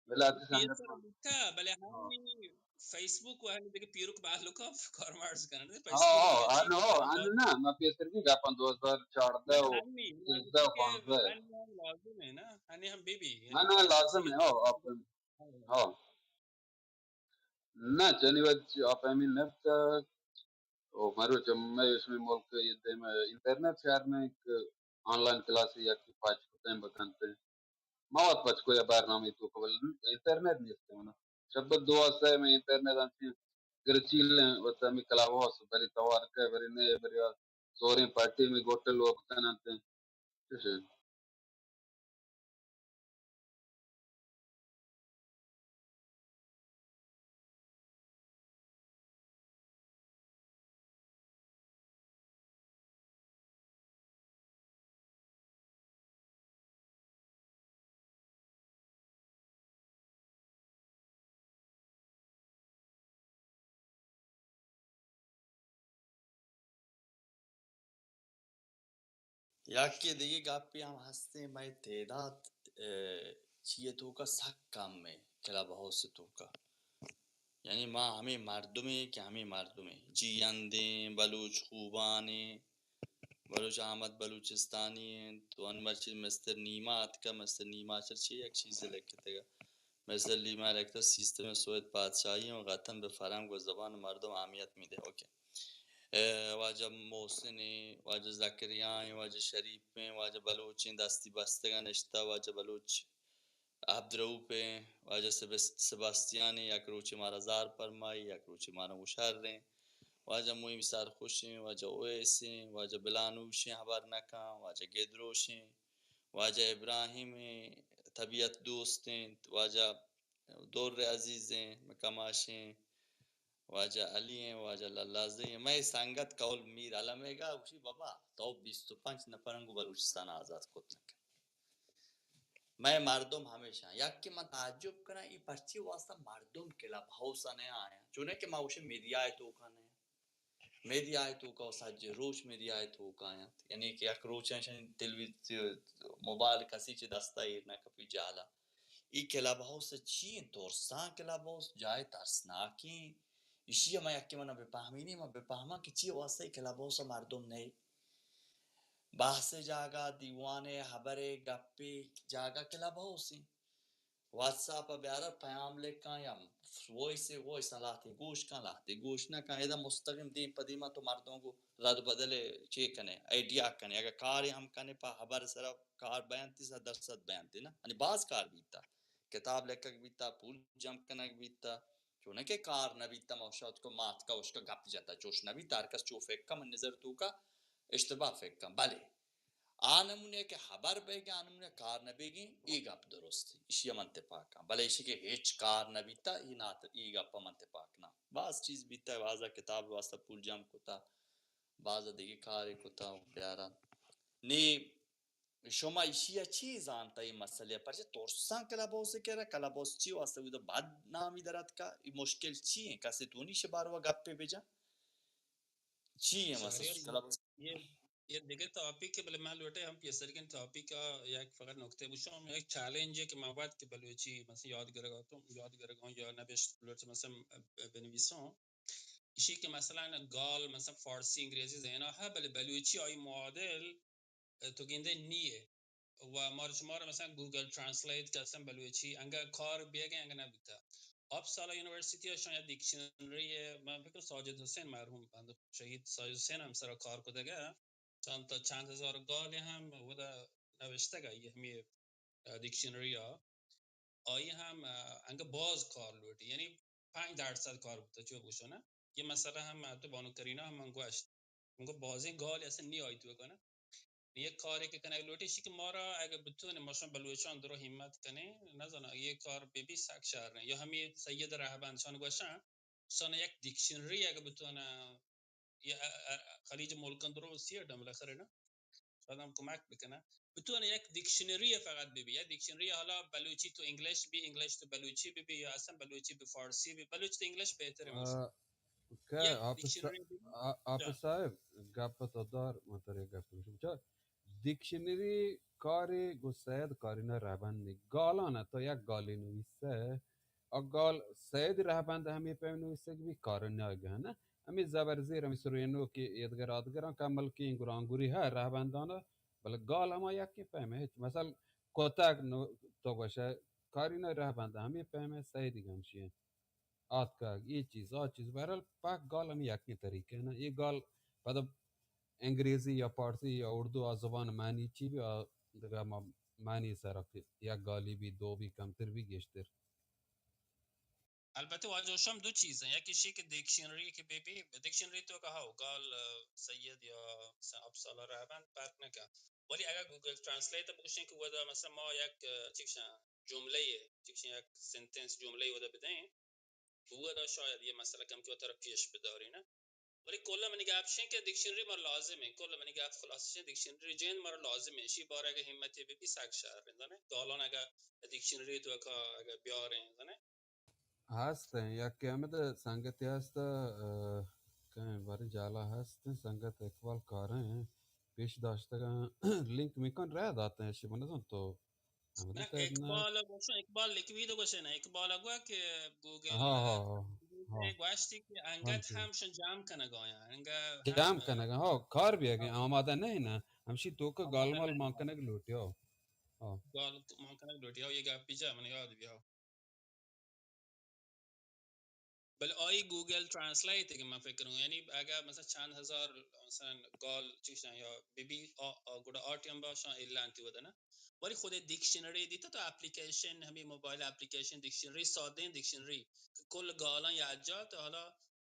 بلے آتی سنگت پیسر بتا، بلے ہاں۔ ہمیں فیس بک و ہمیں دیگه پیروک معلوم کا کار مارز کرنے، فیس ہاں، بک ہاں، ویسی ہاں، نو، ہاں، نا، ما پیسر کی گپاں دو ہزار چاردہ و ہمیں، سیزدہ و کہ پانزدہ۔ ہمیں ہم لازم ہے نا، ہمیں ہم بی بی، یعنی ہاں، نا، فیس بک لازم ہے، ہاں، آپ ہاں۔ ہاں۔ نہ، چنی وقت چی آپ ہمیں نفت و مروچ مئے شمئے ملک ء دیم ء انٹرنیٹ شہر نہ کہ آنلائن کلاس یکی پچ کتیں بکنتیں۔ ما وت پچ کو یا برنامہ تو قبل انٹرنیٹ نیست ہے نا۔ شب دو سہ میں انٹرنیٹ انتی گرچیل ہیں، وت ہمیں کلاب ہاؤس بری توار کے، بری نئے، بری زوریں پارٹی میں گوٹل و بکننتیں۔ چشیں۔ یکے دگہ گپے ہم ہستیں، مئے تعداد، ء، چی ء توکا سک کم ء کلب ہاؤس ء توکا۔ یعنی ما ہمے مردمے کہ ہمے مردمے، جیئندیں، بلوچ خوبانیں، بلوچ احمد بلوچستانی انت، تو ان مرچی مستر نیما اتکا، مستر نیما چر چی یک چیزے لکھتگا۔ مثل لیما لکھتا سیستم سویت پادشاہی و غتن به فرهنگ و زبان مردم اهمیت می‌ده. اوکی. اه، واجہ محسن ہیں، واجہ زکریا ہیں، واجہ شریف ہیں، واجہ بلوچ ہیں، دستی بستگا نشتا، واجہ بلوچ عبدالرؤف ہیں، واجہ سبس-، سباستیان ہیں، یک روچے مارا زار پرمائی، یک روچے مارا مشر ہیں، واجہ معین سرخوش ہیں، واجہ اویس ہیں، واجہ بلانوش ہیں، خبر نکاں، واجہ گدروش ہیں، واجہ ابراہیم ایں، طبیعت دوست ایں، واجہ در عزیز ایں، مکماش ایں، واجہ علی ایں، واجہ للازئی ایں۔ مئے سنگت قول میر علم ء گا گوشی، بابا، تو بیست و پنچ نفر انگو بلوچستان آزاد کت نکن۔ مئے مردم ہمیشہ، یک کہ من تعجب کناں، ای پرچی واسطہ مردم کلب ہاؤس ء نہ آیاں؟ چونکہ ما گوشیں میڈیا ء توکا نہ آیاں۔ میڈیا ء توکا و سجہ روچ میڈیا ء توکا انت۔ یعنی کہ یک روچ انت تلویز-، موبائل کسی چہ دستا ایر نہ کپی جہلا۔ ای کلب ہاؤس چی انت؟ ترساں کلب ہاؤس، جاہ ترسناکیں۔ ایشی ء ما یکے منا بپہمینی، ما بپہماں کہ چی واسطہ ای کلب ہاؤس ء مردم نئے۔ بحث ء جاگہ، دیوان ء، ہبر ء، گپ ء جاگہ کلب ہاؤس انت۔ واتساپ ءَ بیارا پیام لکھاں یا وائس، وائس ءَ لہتے گوش کن، لہتے گوش نہ کن، ادا مستقیم دیم پہ دیما تو مردم گو رد بدل چے کنے، آئیڈیا کنے، اگر کارے ہم کنے پہ ہبر سرا کار بیانتی، صد درصد بیانتی نا، یعنی باز کار بیتا، کتاب لکھگ بیتا، پول جم کنگ بیتا، چونکہ کار نہ بیتا، ما شاد کو مات کا اس کا گپ جتا، چوش نہ بیتا، ہر کس چو فکر کا من نظر تو کا اشتباہ فکر کن، بلے آ نمونے کہ ہبر بیگیں، آ نمونے کار نہ بیگیں، اے گپ درست، ایشی من تپاک آں۔ بلے ایشی کہ ہچ کار نہ بیتا، اے نات، اے گپ من تپاک نہ۔ باز چیز بیتا، بازا کتاب واسطہ پول جم کتا، بازا دگہ کارے کتا و بیارا۔ نی شما ایشی ءَ چی زانتا اے مسئلہ ءَ؟ پرچہ ترساں کلب ہاؤس ءَ کرا، کلب ہاؤس چی واسطہ اودا بد نامی در اتکا؟ اے مشکل چی ایں؟ کسے تو نی ایشی باروا گپے بجا؟ چی ایں مسئلہ؟ شہریار، کلب ہاؤس یہ، یہ دگہ ٹاپک ہے، بلے من لوٹے ہم پیسرگیں ٹاپک ءَ یک فقط نکتے بشم، یک چیلنج ہے کہ ما وقت کہ بلوچی مثلا یاد گرگا تو، یاد گرگا یا نبشت لوٹے مثلا بنویسوں، ایشی کہ مثلا گال مثلا فارسی انگریزی ذہنا ہے، بلے بلوچی آئی معادل تو گندے نیے۔ و مارا شمارا مثلا گوگل ٹرانسلیٹ کہ اصلا بلوچی انگا کار بیگیں انگا نبوتا۔ اپسالا یونیورسٹی ءَ شاید ڈکشنری، من فکر ساجد حسین مرحوم بند، شہید ساجد حسین ہم سرا کار کتگا۔ چند تا چند ہزار گالے ہم ودا نوشتگ آئی ہمے ڈکشنری ءَ۔ آئی ہم، اه، انگہ باز کار لوٹی، یعنی پنچ درصد کار بوتا، چو گوشو نا۔ یہ مسئلہ ہم تو بانو کرینا ہم من گوشت۔ من گو بازیں گال اصلا نی آئی تو کنا۔ یہ کارے کہ کنگ لوٹی، شی کہ مارا اگہ بتونے، ما شما بلوچان درو ہمت کنے، نزانا یہ کار بی بی سک شر نے۔ یا ہمی سید رہبند شان گوشن، شان یک ڈکشنری اگہ بتونا یہ ا-، ا-، خلیج ملکان درو سی ڈم لخر نا۔ شاید ہم کمک بکنه۔ بتوانه یک دیکشنری فقط ببی، یک دیکشنری، حالا بلوچی تو انگلش بی، انگلش تو بلوچی ببی، یا اصلا بلوچی بی فارسی بی، بلوچی تو انگلش بہتر ہے ماشاءاللہ۔ آ، کہ یک حافظ صا-، دیکشنری ببی۔ آ-، حافظ جان۔ صاحب، گپ تو دار، من ترے گپ گوشم۔ چا دیکشنری کاری گو سید کاری نہ رہبند نی۔ گالان تو یک گالی نویسہ، آ گال سید رہبند ہمے پیم نویسگ بی کار نہ گہنہ۔ ہمے زبر زیر، ہمے سرینو کہ ایدگر آدگراں کمل کیں گرانگوری ہے رہبندانا، بلے گال ہما یکیں پیم ہے۔ ہچ مثل کوتک نو تو گوشہ کاری نہ رہبند ہمے پیم ہے، سیدی گمشی ہیں۔ آتکگ، اے چیز، آ چیز، بہرحال پاک گال ہمے یکیں طریقہ ہے نا۔ اے گال پدا انگریزی یا پارسی یا اردو آ زبان معنی چی بی، آ دگہ ما-، معنی سرا کہ یک گالی بی، دو بی، کمتر بی، گیشتر۔ البتہ واجہ شم دو چیز ہیں، یکی شی کہ دیکشنری کہ بی بی، دیکشنری تو کہا ہو، گال، اه، سید یا س-، اپسالا رہبند فرق نہ کن۔ ولی اگر گوگل ٹرانسلیٹ بگوشیں کہ ودا مثلا ما یک، اه، چی گوشن، جملہ، چی گوشن، یک سنٹنس جملہ ودا بدیں، تو ودا شاید یہ مسئلہ کم کہ وتر پیش بداری نا۔ ولی کلا منی گپ شیں کہ دیکشنری مر لازم ہے، کلا منی گپ خلاصہ شیں دیکشنری جین مر لازم ہے، شی بار اگر ہمت بی بی سک شر، زانے؟ گالان اگر دیکشنری تو کا اگر بیاریں، زانے؟ ہست ہیں، یک کہ ہمد سنگتی ہست، اه، کہیں بارے جالا ہست ہیں، سنگت اقبال کاریں، پیش داشتگاں، لنک میکن رہ داتے ہیں، شی بنظم تو ہمدی نہ، سائیڈ نہ۔ اقبال ءَ گوشاں، اقبال لکھوی تو گوشے نا، اقبال ءَ گوا کہ گوگل ہاں، ہاں، ہاں، ہاں۔ گوشتی کہ انگت ہم شن جام کنگ آیا، انگا جام کنگ، ہاں، کار بیگیں، آمادہ نہیں نا، ہمشی توکا گال مال مان کنگ لوٹی ہو۔ ہاں۔ گال مان کنگ لوٹی ہو، یہ گپ پیچھا من یاد بھی ہو۔ بلے آئی گوگل ٹرانسلیٹ کہ من فکر کروں، یعنی اگر مثلا چند ہزار مثلا گال چیشاں یا بی بی آ، آ، گڑا آ ٹیم باشاں الا انتی ودنا۔ ولی خود دیکشنری دیتا تو اپلیکیشن، ہمیں موبائل اپلیکیشن دیکشنری، سادیں دیکشنری کہ کل گالاں یا جا تو حالا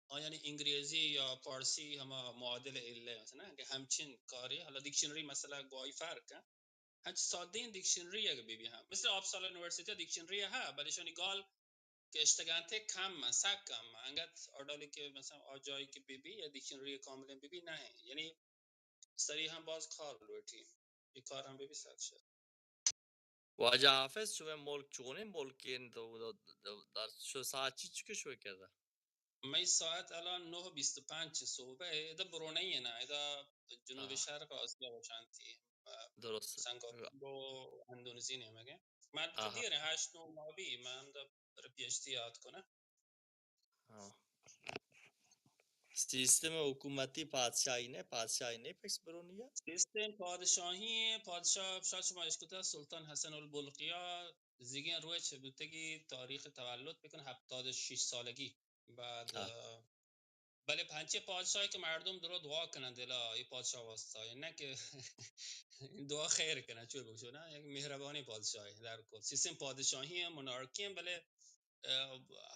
آ یعنی انگریزی یا پارسی ہما معادل الا مثلا کہ ہمچین کاری، حالا دیکشنری مسئلہ گواہی فرق ہے۔ ہنچ سادیں دیکشنری اگہ بہ بی ہم، مثل آپسالا یونیورسٹی دیکشنری ہا، بلے شانی گال کہ اشتگانتے کم، سک کم، انگت آڈالی کہ مثلا آ جائی کہ بہ بی یا دیکشنری کاملیں بہ بی نہ ہیں۔ یعنی سری ہم باز کار لوٹی، یہ کار ہم بہ بی سک شر۔ واجہ حافظ، شمئے ملک چونیں ملکے انت؟ تو در شو ساعت چی چکے شو کردا؟ مئی ساعت الان نو بیست و پنچ صبح ہے، ادا برونئی ہے نا، ادا جنوب، ہاں، شرق آسیا بشانتی۔ درست۔ سنگاپور و اندونزی نیمگے۔ من تو، ہاں، ہاں، دیر ہیں، ہشت نو ماہ بی، من ہمدا پر پی ایچ ڈی یاد کنہ۔ ہاں۔ سیستم حکومتی پادشاہی نہ، پادشاہی نہ پس برونیا؟ سیستم پادشاہی ایں، پادشاہ شاید شما اشکتہ سلطان حسن البلقیا زیگیں روچ بوتگی، تاریخ تولد بکن، ہپتاد و شش سالگی. بعد بلے پنچے پادشاہی کہ مردم درو دعا کنن دلا، اے پادشاہ واسطہ، نہ کہ دعا خیر کنن، چو بگوشو نا، یک مہربانی پادشاہی در کل. سیستم پادشاہی ایں، مونارکی ایں، بلے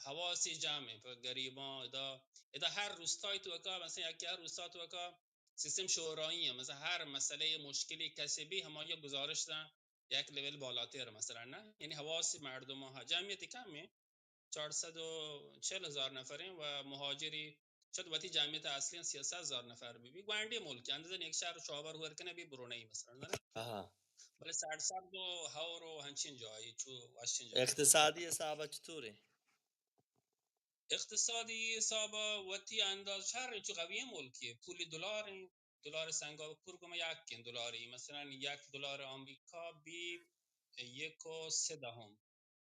حواسی جمع ایں پہ غریباں. ادا، ادا ہر روستای توکا، مثلاً یکی ہر روستا توکا سیستم شورایی ایں، مثلاً ہر مسئلہ مشکلی کسی بی، ہمایا گزارش دن یک لیول بالاتر، مثلاً، نہ، یعنی حواسی مردماں ہا، جمعیتی کم ایں، چار سد و چل ہزار نفر ایں و مہاجری شاید وتی جمعیت اصلی ایں سیصد ہزار نفر بی، بی گوانڈی ملک ایں، اندازہ یک شہر شوابر ہور کنے بی برونئی، مثلاً، زانے؟ بلے ساڑ سرد و ہور و ہنچین جائی، چو وشین جائی. اقتصادی حساب چطور ایں؟ اقتصادی حساب وتی انداز شر، چو قوی ملکی، پولی دلار ایں، دلار سنگاپور گما یک ایں دلاری، مثلاً یک دلار آمریکا بی یک و سه دهم،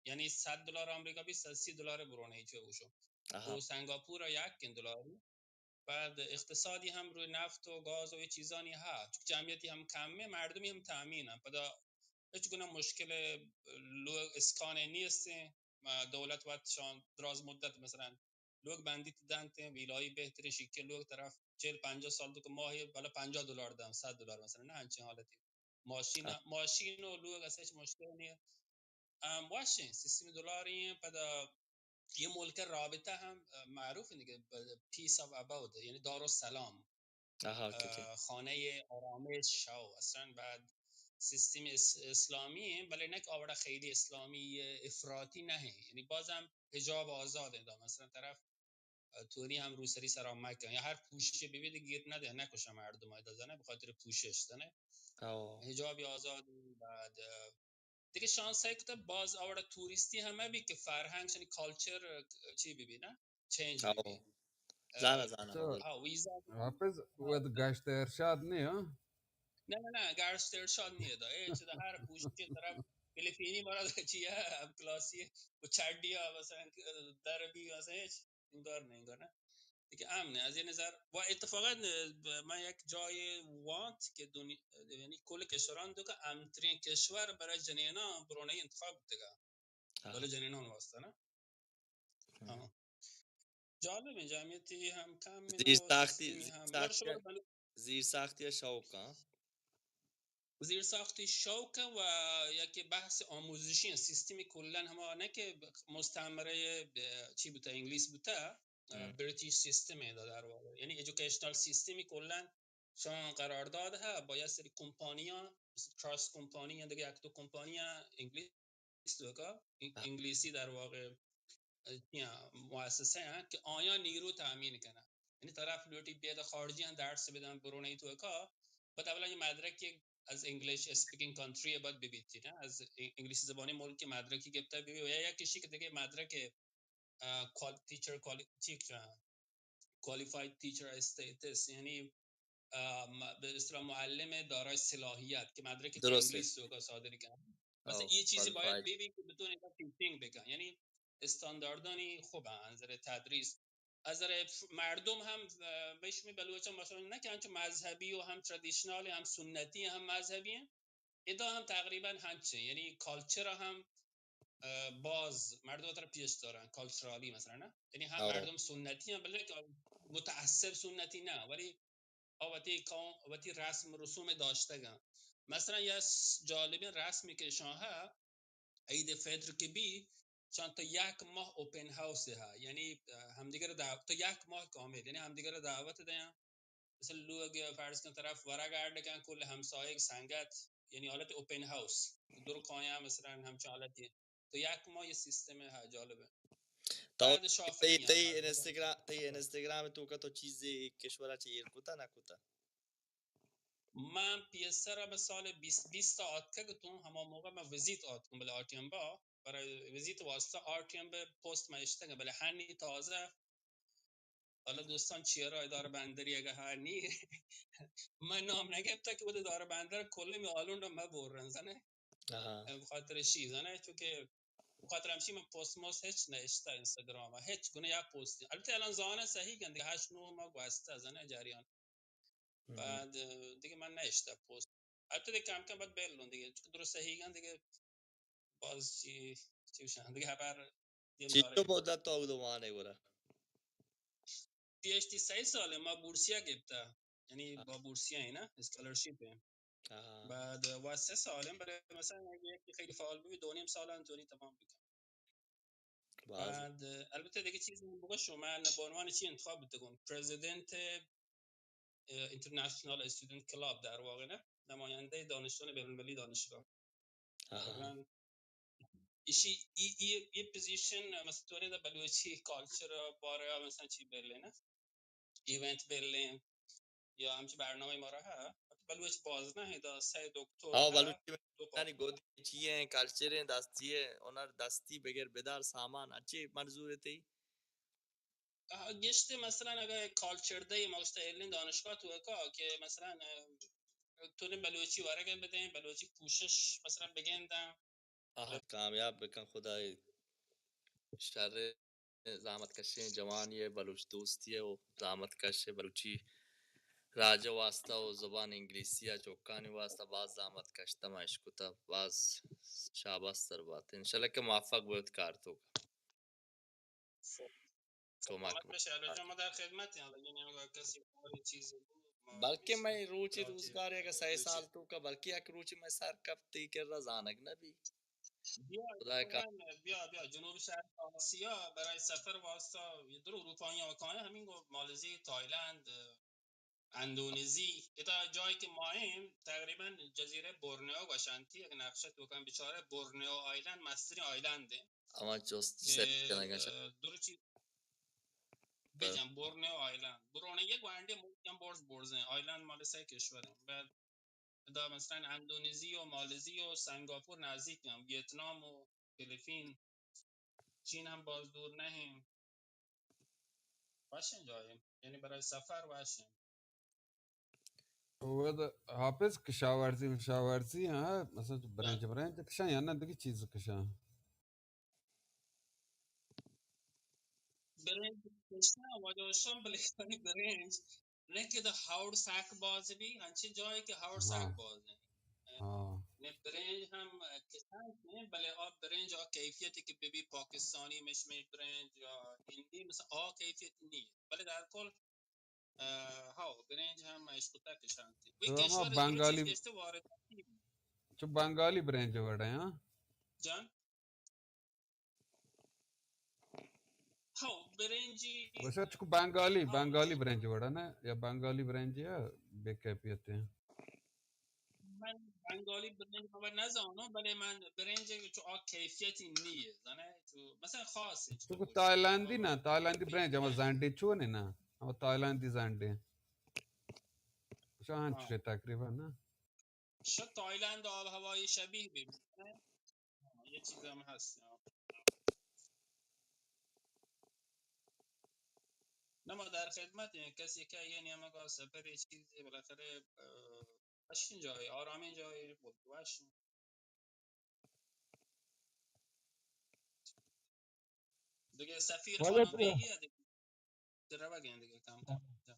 یعنی صد دلار آمریکا بی صد سی دلار برونئی، چو گوشو. تو سنگاپور یک ایں دلاری. بعد اقتصادی ہم روی نفت و گاز و اے چیزانی ہا، چون جمعیتی ہم کم ایں، مردمی ہم تامین ایں، پدا ہچ گونہ مشکل لوگ اسکان نیست ایں. دولت وت شان دراز مدت، مثلاً، لوگ بندیت دنت ایں، ویلایی بہترین شیکے لوگ طرف چل پنجاہ سال تو کہ ماہی بلا پنجاہ دلار دن، صد دلار، مثلاً، نہ، ہنچین حالتی. ماشین، ماشین و لوگ اصلاً ہچ مشکل نیں. ام، وشیں سیستم دلاری ایں، پدا یہ ملک رابطہ ہم، اه، معروف ایں دیگہ، ب-، Peace of Abode، یعنی دارالسلام، خانهٔ آرامش، شو اصلاً. بعد سیستم اس-، اسلامی ایں، بلے نہ کہ آوڑا خیلی اسلامی افراطی نہ ایں، یعنی باز ہم حجاب آزاد ایں، دا مثلاً طرف، اه، تونی ہم روسری سرا مکن یا ہر پوشش بی بی گیر نہ دے، نہ کشا مردم، دا زانے، بخاطر پوشش، زانے. حجاب آزاد ایں، بعد، اه، دیگہ شانس ہے کہ باز آوڑا توریستی ہم بی کہ فرہنگ، یعنی کلچر، چی بی بی نا، چینج بی بی. زانا، زانا. ہاں، ویزا. حافظ، وت گشت ارشاد نہ ایں، ہاں؟ نہ، نہ، نہ، گشت ارشاد نہ ایں دا. اے چدا ہر پوشش طرف فلپینی مراد چیا، ہم کلاسی، و چڈیا، مثلاً، در بی، مثلاً، انگار نہ، انگار نہ. دیگہ امن ایں از یہ نظر. و اتفاقاً، اه، من یک جای وانت کہ دنیا، یعنی کل کشوران تو کہ امن‌ترین کشور برای جنینان برونئی انتخاب بوتگا. بلے جنینان واسطہ نا. ہاں. جالب ایں، جمعیتی ہم کم ایں، زیر ساختی، زیر ساختی، زیر ساختی شوق ایں. زیر ساختی شوق ایں و یکی بحث آموزشی ایں، سیستمی کلاً ہما نہ کہ مستعمرہ، اه، چی بوتا، انگلیس بوتا، اه، برٹش سیستم ایں در واقع، یعنی ایژوکیشنل سیستمی کلاً شان قرارداد ہا با یک سری کمپانیاں، ٹرسٹ کمپانی ایں، دیگہ یک دو کمپانیاں انگلیس توکا، انگلیسی در واقع، اه، مؤسسہ ایں کہ آیاں نیرو تامین کنن. یعنی طرف لوٹی بیاد خارجی ایں درس بدن برونئی توکا، پدا اولا یہ مدرک از انگلش اسپیکنگ کنٹری بعد ببیتی نا، از انگلیسی زبانی ملک مدرکی گپتا ببی، و یا یک کسی کہ دیگہ مدرک، اه، کوالی-، ٹیچر کوالی-، چی کجا، کوالیفائیڈ ٹیچر اسٹیٹس، یعنی، اه، م-، به اصطلاح معلم دارای صلاحیت کہ مدرک انگلیس توکا صادر کنن. مثلاً یہ چیزی باید ببی کہ بتون اینا ٹیچنگ بکن، یعنی استانداردانی خوب ایں از نظر تدریس، از نظر مردم ہم، اه، بہ شمی بلوچاں مثلاً نہ کہ انچو مذہبی و ہم ترادیشنال، ہم سنتی، ہم مذہبی ایں. ادا ہم تقریباً ہنچیں، یعنی کلچر ہم، اه، باز مردم تر پیش دارن، کلچرالی مثلاً، نہ؟ یعنی ہم مردم سنتی ایں، بلے کہ متعصب سنتی نہ، ولی آ وتی قوم، وتی رسم رسوم داشتگاں. مثلاً یا س-، جالبیں رسمی کہ شان ہا، عید فطر کہ بی، شان تو یک ماہ اوپن ہاؤس ہا، یعنی، اه، ہمدیگر دعوت، تو یک ماہ کامل، یعنی ہمدیگر دعوت دیاں. مثلاً لوگ فرض کن طرف ورگ اڈ کن، کل ہمسایگ سنگت، یعنی حالت اوپن ہاؤس، در کایاں مثلاً ہمچو حالتی. تو یک ماہ یہ سیستم ہا، جالب ایں. تو تئی، تئی انسٹاگرام، تئی انسٹاگرام توکا تو چیزی کشورا چہ ایر کتا نہ کتا؟ من پیسر بہ سال بیست بیست آتکگ اتوں، ہما موقع من وزیت آتکوں، بلے آ ٹیم با برای وزیت واسطہ آ ٹیم بہ پوسٹ من اشتگ، بلے ہنی تازہ، حالا دوستان چیرا دار بندری اگہ ہنی من نام نگپتا کہ وتی دار بندر کل می آلونڈ مہ بورن زنے. بخاطر شی زنے، چونکہ خاطر ہمشی من پست مست ہچ نہ اشتہ انستاگرام ءَ، ہچ گناہ یا پست۔ البتہ الان زاناں صحیح گندگ، ہشت نو ماہ گوستہ زاناں جریان۔ بعد، اه، دیگه من نہ اشتہ پست۔ البتہ دیگه کم کم بعد بل لوں دیگه، چون درست صحیح گندگ دیگه باز چی، چی گوشاں، دیگه خبر دیم چی داره۔ تو مدت تو اود وانے گورا؟ پی ایچ ڈی سه ساله، ما بورسیه گپتہ، یعنی با بورسیه اینا، اسکالرشپ ہے۔ بعد وا سه ساله، بلے مثلاً اگه یکی خیلی فعال بی، دو نیم سال انطوری تمام بکن۔ بعد البته دیگه چیز من بگوشم، من به عنوان چی انتخاب بوتگم؟ پرزیدنت، اه، اینترنشنال استودنت کلاب در واقع، نه؟ نماینده دانشجویان بین المللی دانشگاه. من ایشی، ای، ای، ای پوزیشن، مثلاً تو نه بلوچی کالچر باره، مثلاً چی بله، نه؟ ایونت بلیں یا ہمچی برنامہ مارا ہے، بلوچ باز نہ ہے، دا سہ دکتر ہاں، ہے، بلوچی دو یعنی گود چی ہیں، کلچر ہیں، دستی ہے، ہنر دستی بگر بدار سامان، اچھے منظور تھی؟ آ، گشتے مثلاً اگر کالچر دے، ما گشتے ایلیں دانشگاہ تو کا کہ مثلاً، اه، تو نے بلوچی ورگے بدیں، بلوچی پوشش مثلاً بگنداں، آہت کامیاب بکن، خدائے شر زحمت کشیں جوانی ہے، بلوچ دوستی ہے و زحمت کش ہے، بلوچی راج واسطہ و زبان انگلیسی ہے، چوکانی واسطہ باز زحمت کشتا، ما اشکتا، باز شاباس سر بات۔ انشاءاللہ کہ موفق بوت کار تو کا۔ کمک خدمت بہ شہلا جان، ما در خدمت ہیں، اگر کسی کاری چیزی بود، ما بلکہ میں روچی روزگار اگر سہ سال تو کا، بلکہ یک روچی میں سر کپتی کر رہا زانگ نہ بی۔ بیا، خدای کا بیا، بیا، جنوب شرق آسیا برای سفر واسطہ، یہ در اروپایی ها کایا، ہمیں گو مالزی، تایلند، اندونزی، ادا جایی کہ ما ایں، تقریباً جزیرہ بورنئو گوشنتی، اگہ نقشہ تو کن بچارے، بورنئو آیلند مسترین آیلند ہے۔ اما جست کہ، سیٹ کنگا شا۔ اه، درو چی-، بجن، بورنئو آیلند۔ برونہ یک گوانڈے ملک ہم برز برزیں۔ آیلند مال سہ کشور ہیں۔ بعد ادا مثلاً اندونزی و مالزی و سنگاپور نزدیک ہیں۔ ویتنام و فلیپین، چین ہم باز دور نہ ہیں۔ وشیں جاہے، یعنی برای سفر وشیں۔ ودا حافظ کشاورزی، کشاورزی، ہاں، مثلاً برنج، برنج کشاں یا نہ دگہ چیز کشاں؟ برنج کشاں، واجہ وشاں، بلے برنج نہ کہ دا ہاؤڑ سک باز بی، انچیں جاہے کہ ہاؤڑ سک باز ہیں۔ ہاں۔ نے برنج ہم کسان ہیں، بلے آ برنج آ کیفیت کہ بی بی پاکستانی مشمش برنج یا ہندی، مثلاً آ کیفیت نہیں۔ بلے در کل، اه، ہاؤ، برنج ہم اشکتا کشانتی۔ وی تو ہما کشور درو بنگالی، چیز گشتے وارداتی۔ چو بنگالی برنج وڑے، ہاں؟ جان؟ ہاؤ، برنجی۔ ویسے چکو بنگالی، ہاؤ، بنگالی برنج وڑا نا، یا بنگالی برنج یا بے کیفیت ہیں؟ من بنگالی برنج بابا نزانو، بلے من برنج چو آ کیفیتی نیه، زانے؟ چو مثلاً خاص ہے، چکو تایلندی نا، تایلندی برنج ہما زنڈے چو نے نا، ہما تایلندی زنڈے۔ شاہن چوشے تقریباً نا۔ شاید تایلند آب و هوای شبیه ببینه. یه چیز هم هست. نه، ما در خدمتیم. کسی که یه نیمگاه سفری چیزی بالاخره، اه، وشیں جاہے، آرامیں جاہے، وشیں۔ دگہ سفیر خانم بیگی ءَ دگہ روگ ءَ دگہ کم کم۔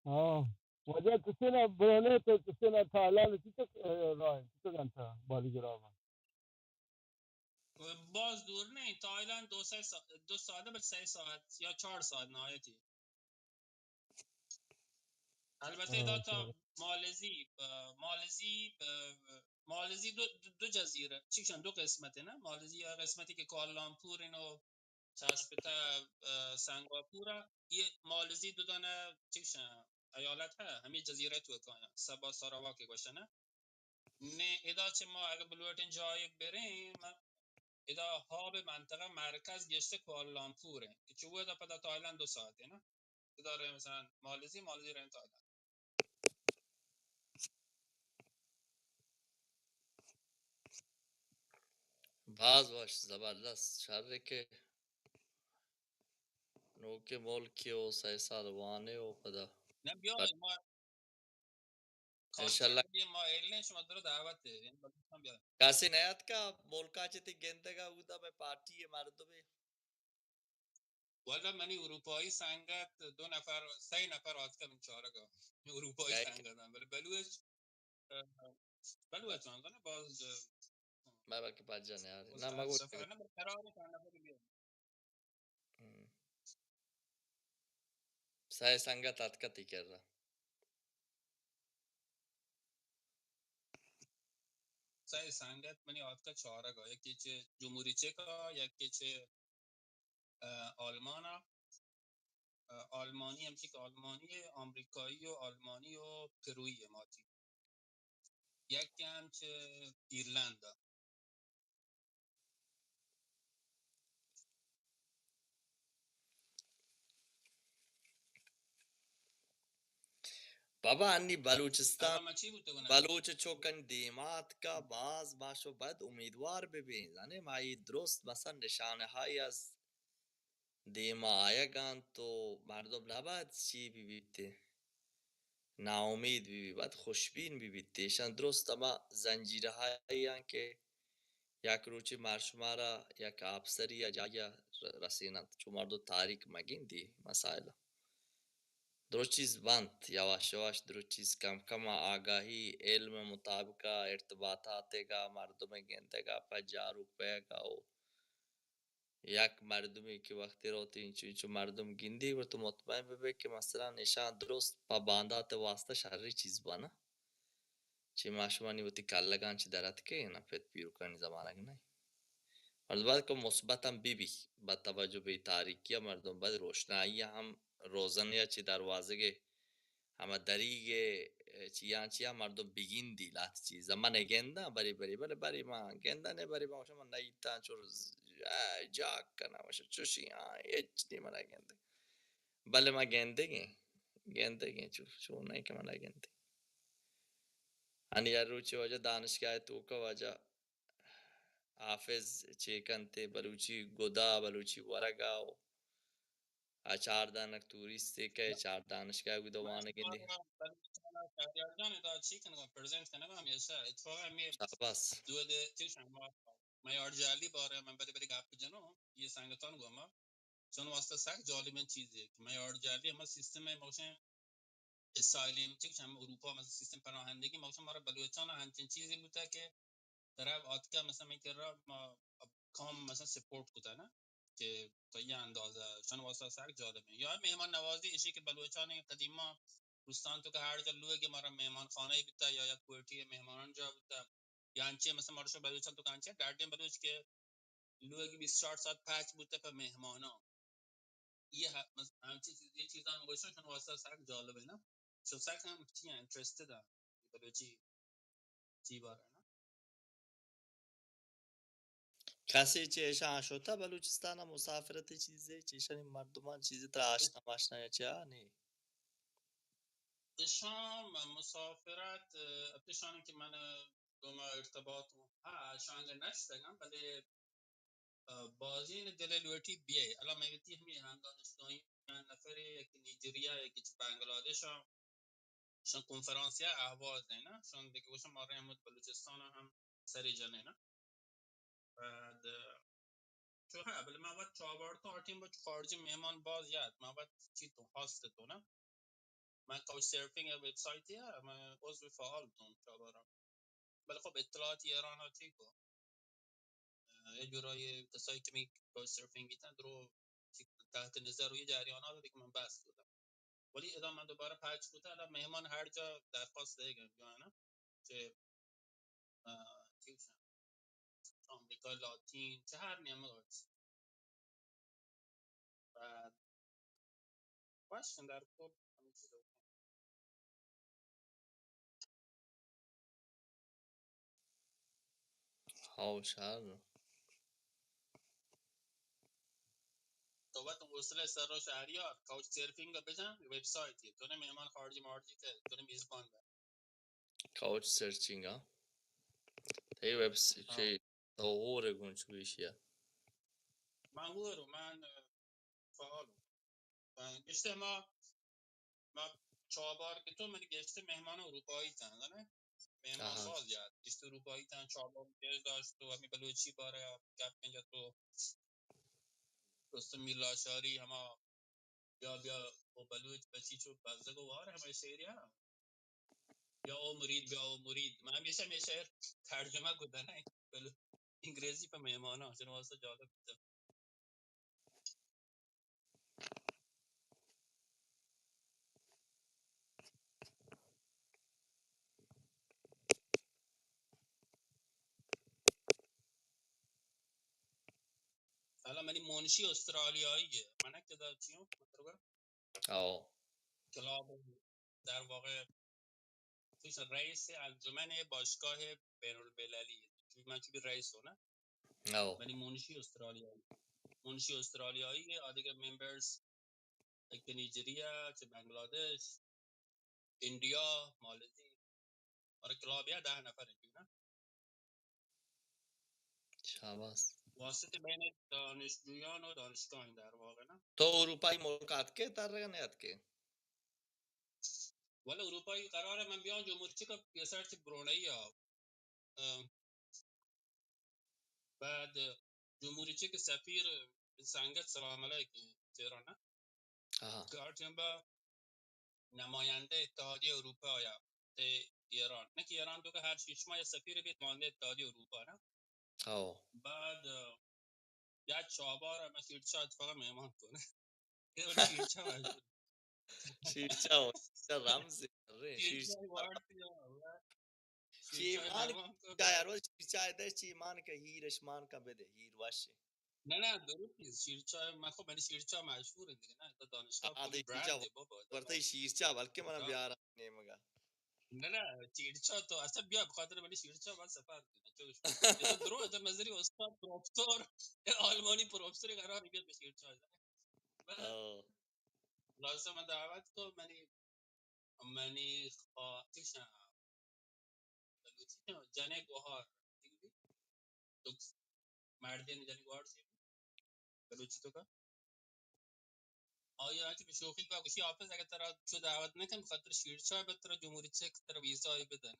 ہاں۔ واجہ چشیں ءَ برونے تو چشیں ءَ تھائیلینڈ چی تک، اه، راہ چی تک انت بالی جراب؟ باز دور نہیں، تھائیلینڈ دو سہ سا-، دو ساعت بلکہ سہ ساعت یا چار ساعت نہایتی۔ البتہ ادا تا مالزی، اه، مالزی، اه، مالزی دو، دو، دو جزیرہ، چیشن دو قسمت ہے نا؟ مالزی یا قسمتی کہ کوالالامپور اینو چسپتہ، اه، سنگاپور، یہ مالزی دو دانہ چیشن ایالت ہے، ہمیں جزیرہ تو کایا، سبا ساراواک گوشن۔ نے ادا چہ ما اگہ بلوٹیں جاہے بریں، ما ادا ہاب منطقہ مرکز گشتہ کوالالامپور ہیں کہ چو ادا پدا تھائیلینڈ دو ساعت ہے نا۔ ادا رہے مثلاً مالزی، مالزی رہے تھائیلینڈ۔ باز وش، زبردست، شر کہ نوکیں ملکے و سئے سال وانے و پدا۔ نہ بیا، ما انشاءاللہ۔ کانسرٹ ءَ ما ایلیں، شما درو دعوت ءَ، یعنی بلوچستان بیا۔ کسے نیاتکا ملکا چہ تئی گندگا اودا مئے پارٹی ءِ مردمے؟ والا منی اروپائی سنگت دو نفر، سئے نفر آتکن چارگا۔ اروپائی سنگت اَنت، بلے بلوچ، اه، بلوچ اَنت، باز، اه، ما بلکہ پجا نیار۔ نہ، ما گوشت سفر نہ، بلے قرار چند نفر بیا۔ ہم۔ سئے سنگت اتکہ تئی کرا۔ سئے سنگت منی آتکہ چارگا، یکے چہ جمہوری چک ءَ، یکے چہ، اه، آلمان ءَ، اه، آلمانی ہمشی کہ آلمانی، آمریکایی و آلمانی و پروئی ءَ ماتی۔ یکے ہم چہ ایرلند ءَ۔ بابا، انی بلوچستان، بلوچ چوکن دیما اتکا، باز ما شو باید امیدوار ببیں۔ زانے ما ای درست مثلا نشانہ ہایی از دیما آیگ انت و مردم نباید چی ببیت، ناامید ببیت، باید خوشبین ببیت۔ ایشان درست ہما زنجیرہایی انت کہ یک روچے مار شمارا یک آپسری یا جاگہ ر-، رسیننت۔ چو مردم تاریک مگندی مسائل۔ درو چیز بنت، یواش یواش درو چیز کم کم آگاہی، علم مطابق ارتباطات گا، مردم گندگا، پجاروک بیگا و یک مردمے کہ وقتے روت انچو انچو مردم گندی، گڑا تو مطمئن ببے کہ مثلا ایشاں درست پہ باندات واسطہ شری چیز بنا۔ چہ ما شمانی وتی کلگاں چہ در اتکے نہ، پت پیرکانی زمانگ نہ۔ مردم باید کہ مثبت ہم بی بی، با توجہ بہ تاریکی ءَ مردم باید روشنائی ءَ ہم روزنے ءَ چہ دروازگ ءَ ہما دریگ ءَ چیاں چیاں مردم بگندی لہت چیز۔ من گنداں بری بری، بلے بری ما گنداں نہ، بری ما گوشاں من نئیتاں چو ز-، آ، جاک کناں، گوشاں چوشی، آ، ہچ نی من گندگ۔ بلے ما گندگیں، گندگیں چو، چو نہ کہ من گندگ۔ انی ہر روچے واجہ دانشگاہ توکا واجہ حافظ چے کنتے، بلوچی گدا، بلوچی ورگا و آ چار دانک توریستے کئے، چار دانشگاہ گدا وانگندی۔ بلوچستان ءَ شہریار جان ادا چی کنگا، پریزنٹ کنگا ہمیشہ۔ اتفاقا ہمیں شاباس۔ دو دے چی شما میارجالی بارے من بری بری گپ جنوں، یہ سنگتان گوما۔ چون واسطہ سک جالبیں چیزے کہ میارجالی ہما سیستم ہے، موشن اسائیلم چک ہم اروپا مثلا سیستم پناہندگی، موشن مارا بلوچان ہنچین چیزے بوتا کہ طرف آتکا مثلا میں کرا ما کام مثلا سپورٹ کتا نا کہ تو یہ اندازہ شن واسطہ سک جالب ہے۔ یا مہمان نوازی اشی کہ بلوچان قدیما روستان تو کہ ہر جا لوگ مارا مہمان خانہ بیتا یا یک کوئٹی مہمان جا بیتا یا انچے مثلا مارا شو بلوچان تو کہ انچے گارڈین بلوچ کہ لوگ بیست چار ساعت پچ بوتا پہ مہماناں۔ یہ ہ-، مس-، ہنچی چیز، یہ چیزاں گوشن شن واسطہ سک جالب ہے نا۔ شو سک ہم چی انٹرسٹڈ ہے بلوچی چی بارہ نا۔ کسے چہ ایشاں شتہ بلوچستان ءَ مسافرت چیزے، چہ ایشانی مردمان چیزے ترا آشنا ماشنا یا چیا نی؟ ایشاں مسافرت، اه، پیشانی کہ من، اه، گوما ارتباط ہوں۔ ہاں، ایشاں اگر نشتگاں، بلے، اه، بازین دل لوٹی بیئے۔ الان میں وتی ہمیں ہم دانشگاہی نفرے، یکی نائجیریا، یکی چہ بنگلادیش ءَ، شان کنفرانس یا اہواز ہے نا، شان دیگه گوشم ما رحمت بلوچستان ہم سری جنے نا۔ بعد، چو ہاں، بلے من وت چابارتوں آ ٹیم با چو خارجی مہمان باز یات، من وت چی تو ہاست تو نا۔ من کاؤچ سرفنگ ءِ ویب سائٹ ءَ من عضو فعال تو چابارا۔ بلے خب اطلاعات ایران ءَ چی کو؟ اے جورا یہ کسایی کہ می کاؤچ سرفنگ بیتن درو چی تحت نظر و یہ جریانات دیگه من بس کتا۔ ولی ادا من دوبارہ پچ کتا، ادا مہمان ہر جا درخواست دیگن، جو ہے نا، چہ، آ، چی گوشن، آمریکا لاتین، چہ ہر نیمگ ءَ۔ بعد وش در کل ہمے چیز۔ ہاو شر۔ تو وت حوصلہ سر و شہریار، کاؤچ سرفنگ بجن، ویب سائٹ ہے۔ تو نے مہمان خارجی مارجی تے، تو نے میزبان بے۔ کاؤچ سرچنگ، ہاں۔ تئی ویب س-، ہاں۔ چے تو ہور گون چو ایشیا۔ من ہور، من فعال۔ من گشتے ما، ما چابار کہ تو من گشت مہمان اروپایی تن، زانئے؟ مہمان آہا. باز یاد گشت اروپایی تن، چابار گشت داشت تو ہمیں بلوچی بارے گپ جت تو رستم میرلاشاری ہما بیا بیا او بلوچ بچی چو بزگ و وار ہمیں شعر یا بیا او مرید، بیا او مرید. من ہمیشہ ہمیں شعر ترجمہ کو دنائے بلو انگریزی پہ مہماناں، چون واسطہ جالب بیتا. حالا منی منشی استرالیایی ہے، من کدا چیوں مطلب او. کلاب در واقع چیز رئیس انجمن باشگاه بین المللی، چون من چون رئیس ہوں نا. او. منی منشی استرالیایی، منشی استرالیایی ہے، آدگہ ممبرز یک نائجیریا، چہ بنگلادیش، انڈیا، مالزی، اور کلاب یا دہ نفر ہیں نا. شاباس. واسطہ بین دانشجویان و دانشگاہ در واقع نا. تو اروپایی ملک اتکے ترگا نہ اتکے؟ ولا اروپایی قرار من بیان جمہوری چک پیسر چہ برونئی آ. ام، بعد جمہوری چک سفیر سنگت سلام علیک تہران نا. آہا. کہ آ ٹیم با نماینده اتحادیه اروپا یا تے ایران. نہ کہ ایران تو کہ ہر شش ماہ سفیر بیت نماینده اتحادیه اروپا نا. او. بعد یا چابار ہمیں شیرچا اتفاقا مہمان کن. شیرچا مشہور. شیرچا، شیرچا رمز. ارے، شیرچا شیرچا. وارتی. چی مان کا یار، شیرچا دے، چی مان کا ہیرش مان کا بدے، ہیر واشے. نہ، نہ، درست نیست. شیرچا، من خب، من شیرچا مشہور ہے دیگه، نا؟ تو دانشگاہ آ، کلی برانڈ ہے بابا. ورته شیرچا، بلکہ من بیار نیمگا. نه، نه، شیرچا تو اصلا بیا، بخاطر ولی شیرچا من سفر کنم. چون درو در نظری استاد پروفسور، آلمانی پروفسور قرار گرفت به شیرچا. خلاصه من دعوت کو، منی، منی خوا-، چیشا، بلوچی جنه گوهار. تو مردین جنگ وارسی بلوچی تو کا؟ آیا کہ بشوخی کا گوشی حافظ اگر ترا چو دعوت نہ کن، خاطر شیرچا بہ ترا جمہوری چک ترا ویزا ہی بدن.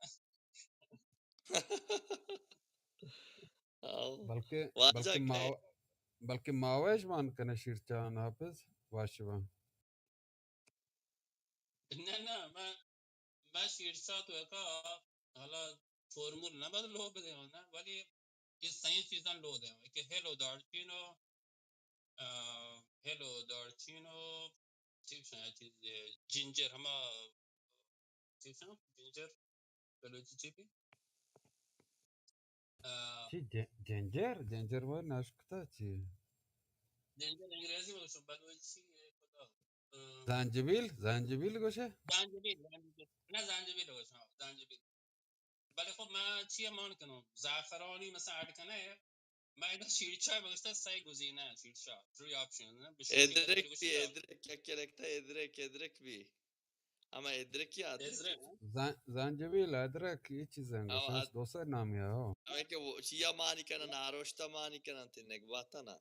بلکہ، بلکہ ماو-، بلکہ ماویش مان کنے شیرچان حافظ واشبان. نه، نه، من، من شیرچا تو اکا حالا فرمول نہ بس لو بدے ہوں نا، ولی یہ صحیح چیزاں لو دے ہوں کہ ہیلو دارچینو، آ، ہیلو دارچینو، چیز، چیز، جنجر، ہما، چیز، جنجر، بلوچی چی بھی؟ آ، چی جن-، جنجر؟ جنجر وہ ناشکتا چی؟ جنجر انگریزی میں گوشن، بلوچی خدا. آ، زنجبیل، زنجبیل گوشے؟ زنجبیل، زنجبیل. نہ، زنجبیل گوشن، ہاں، زنجبیل. بلے خب من چی مان کنم؟ زعفرانی مثلا اڈ کنه، من اینا شیرچای بگشتہ سئے گزینہ، شیرچا، تھری آپشن، ادرک بھی، ادرک، یک لکتا ادرک، ادرک بھی. ہما ادرکی آتے. ادرک. زن-، زنجبیل، ادرک، یہ چیزیں گوشن، دو سئے نامی ہو. ہمیں کہ وہ چیا مانی کنن، ناروشتا مانی کنن، تی نگباتا نا.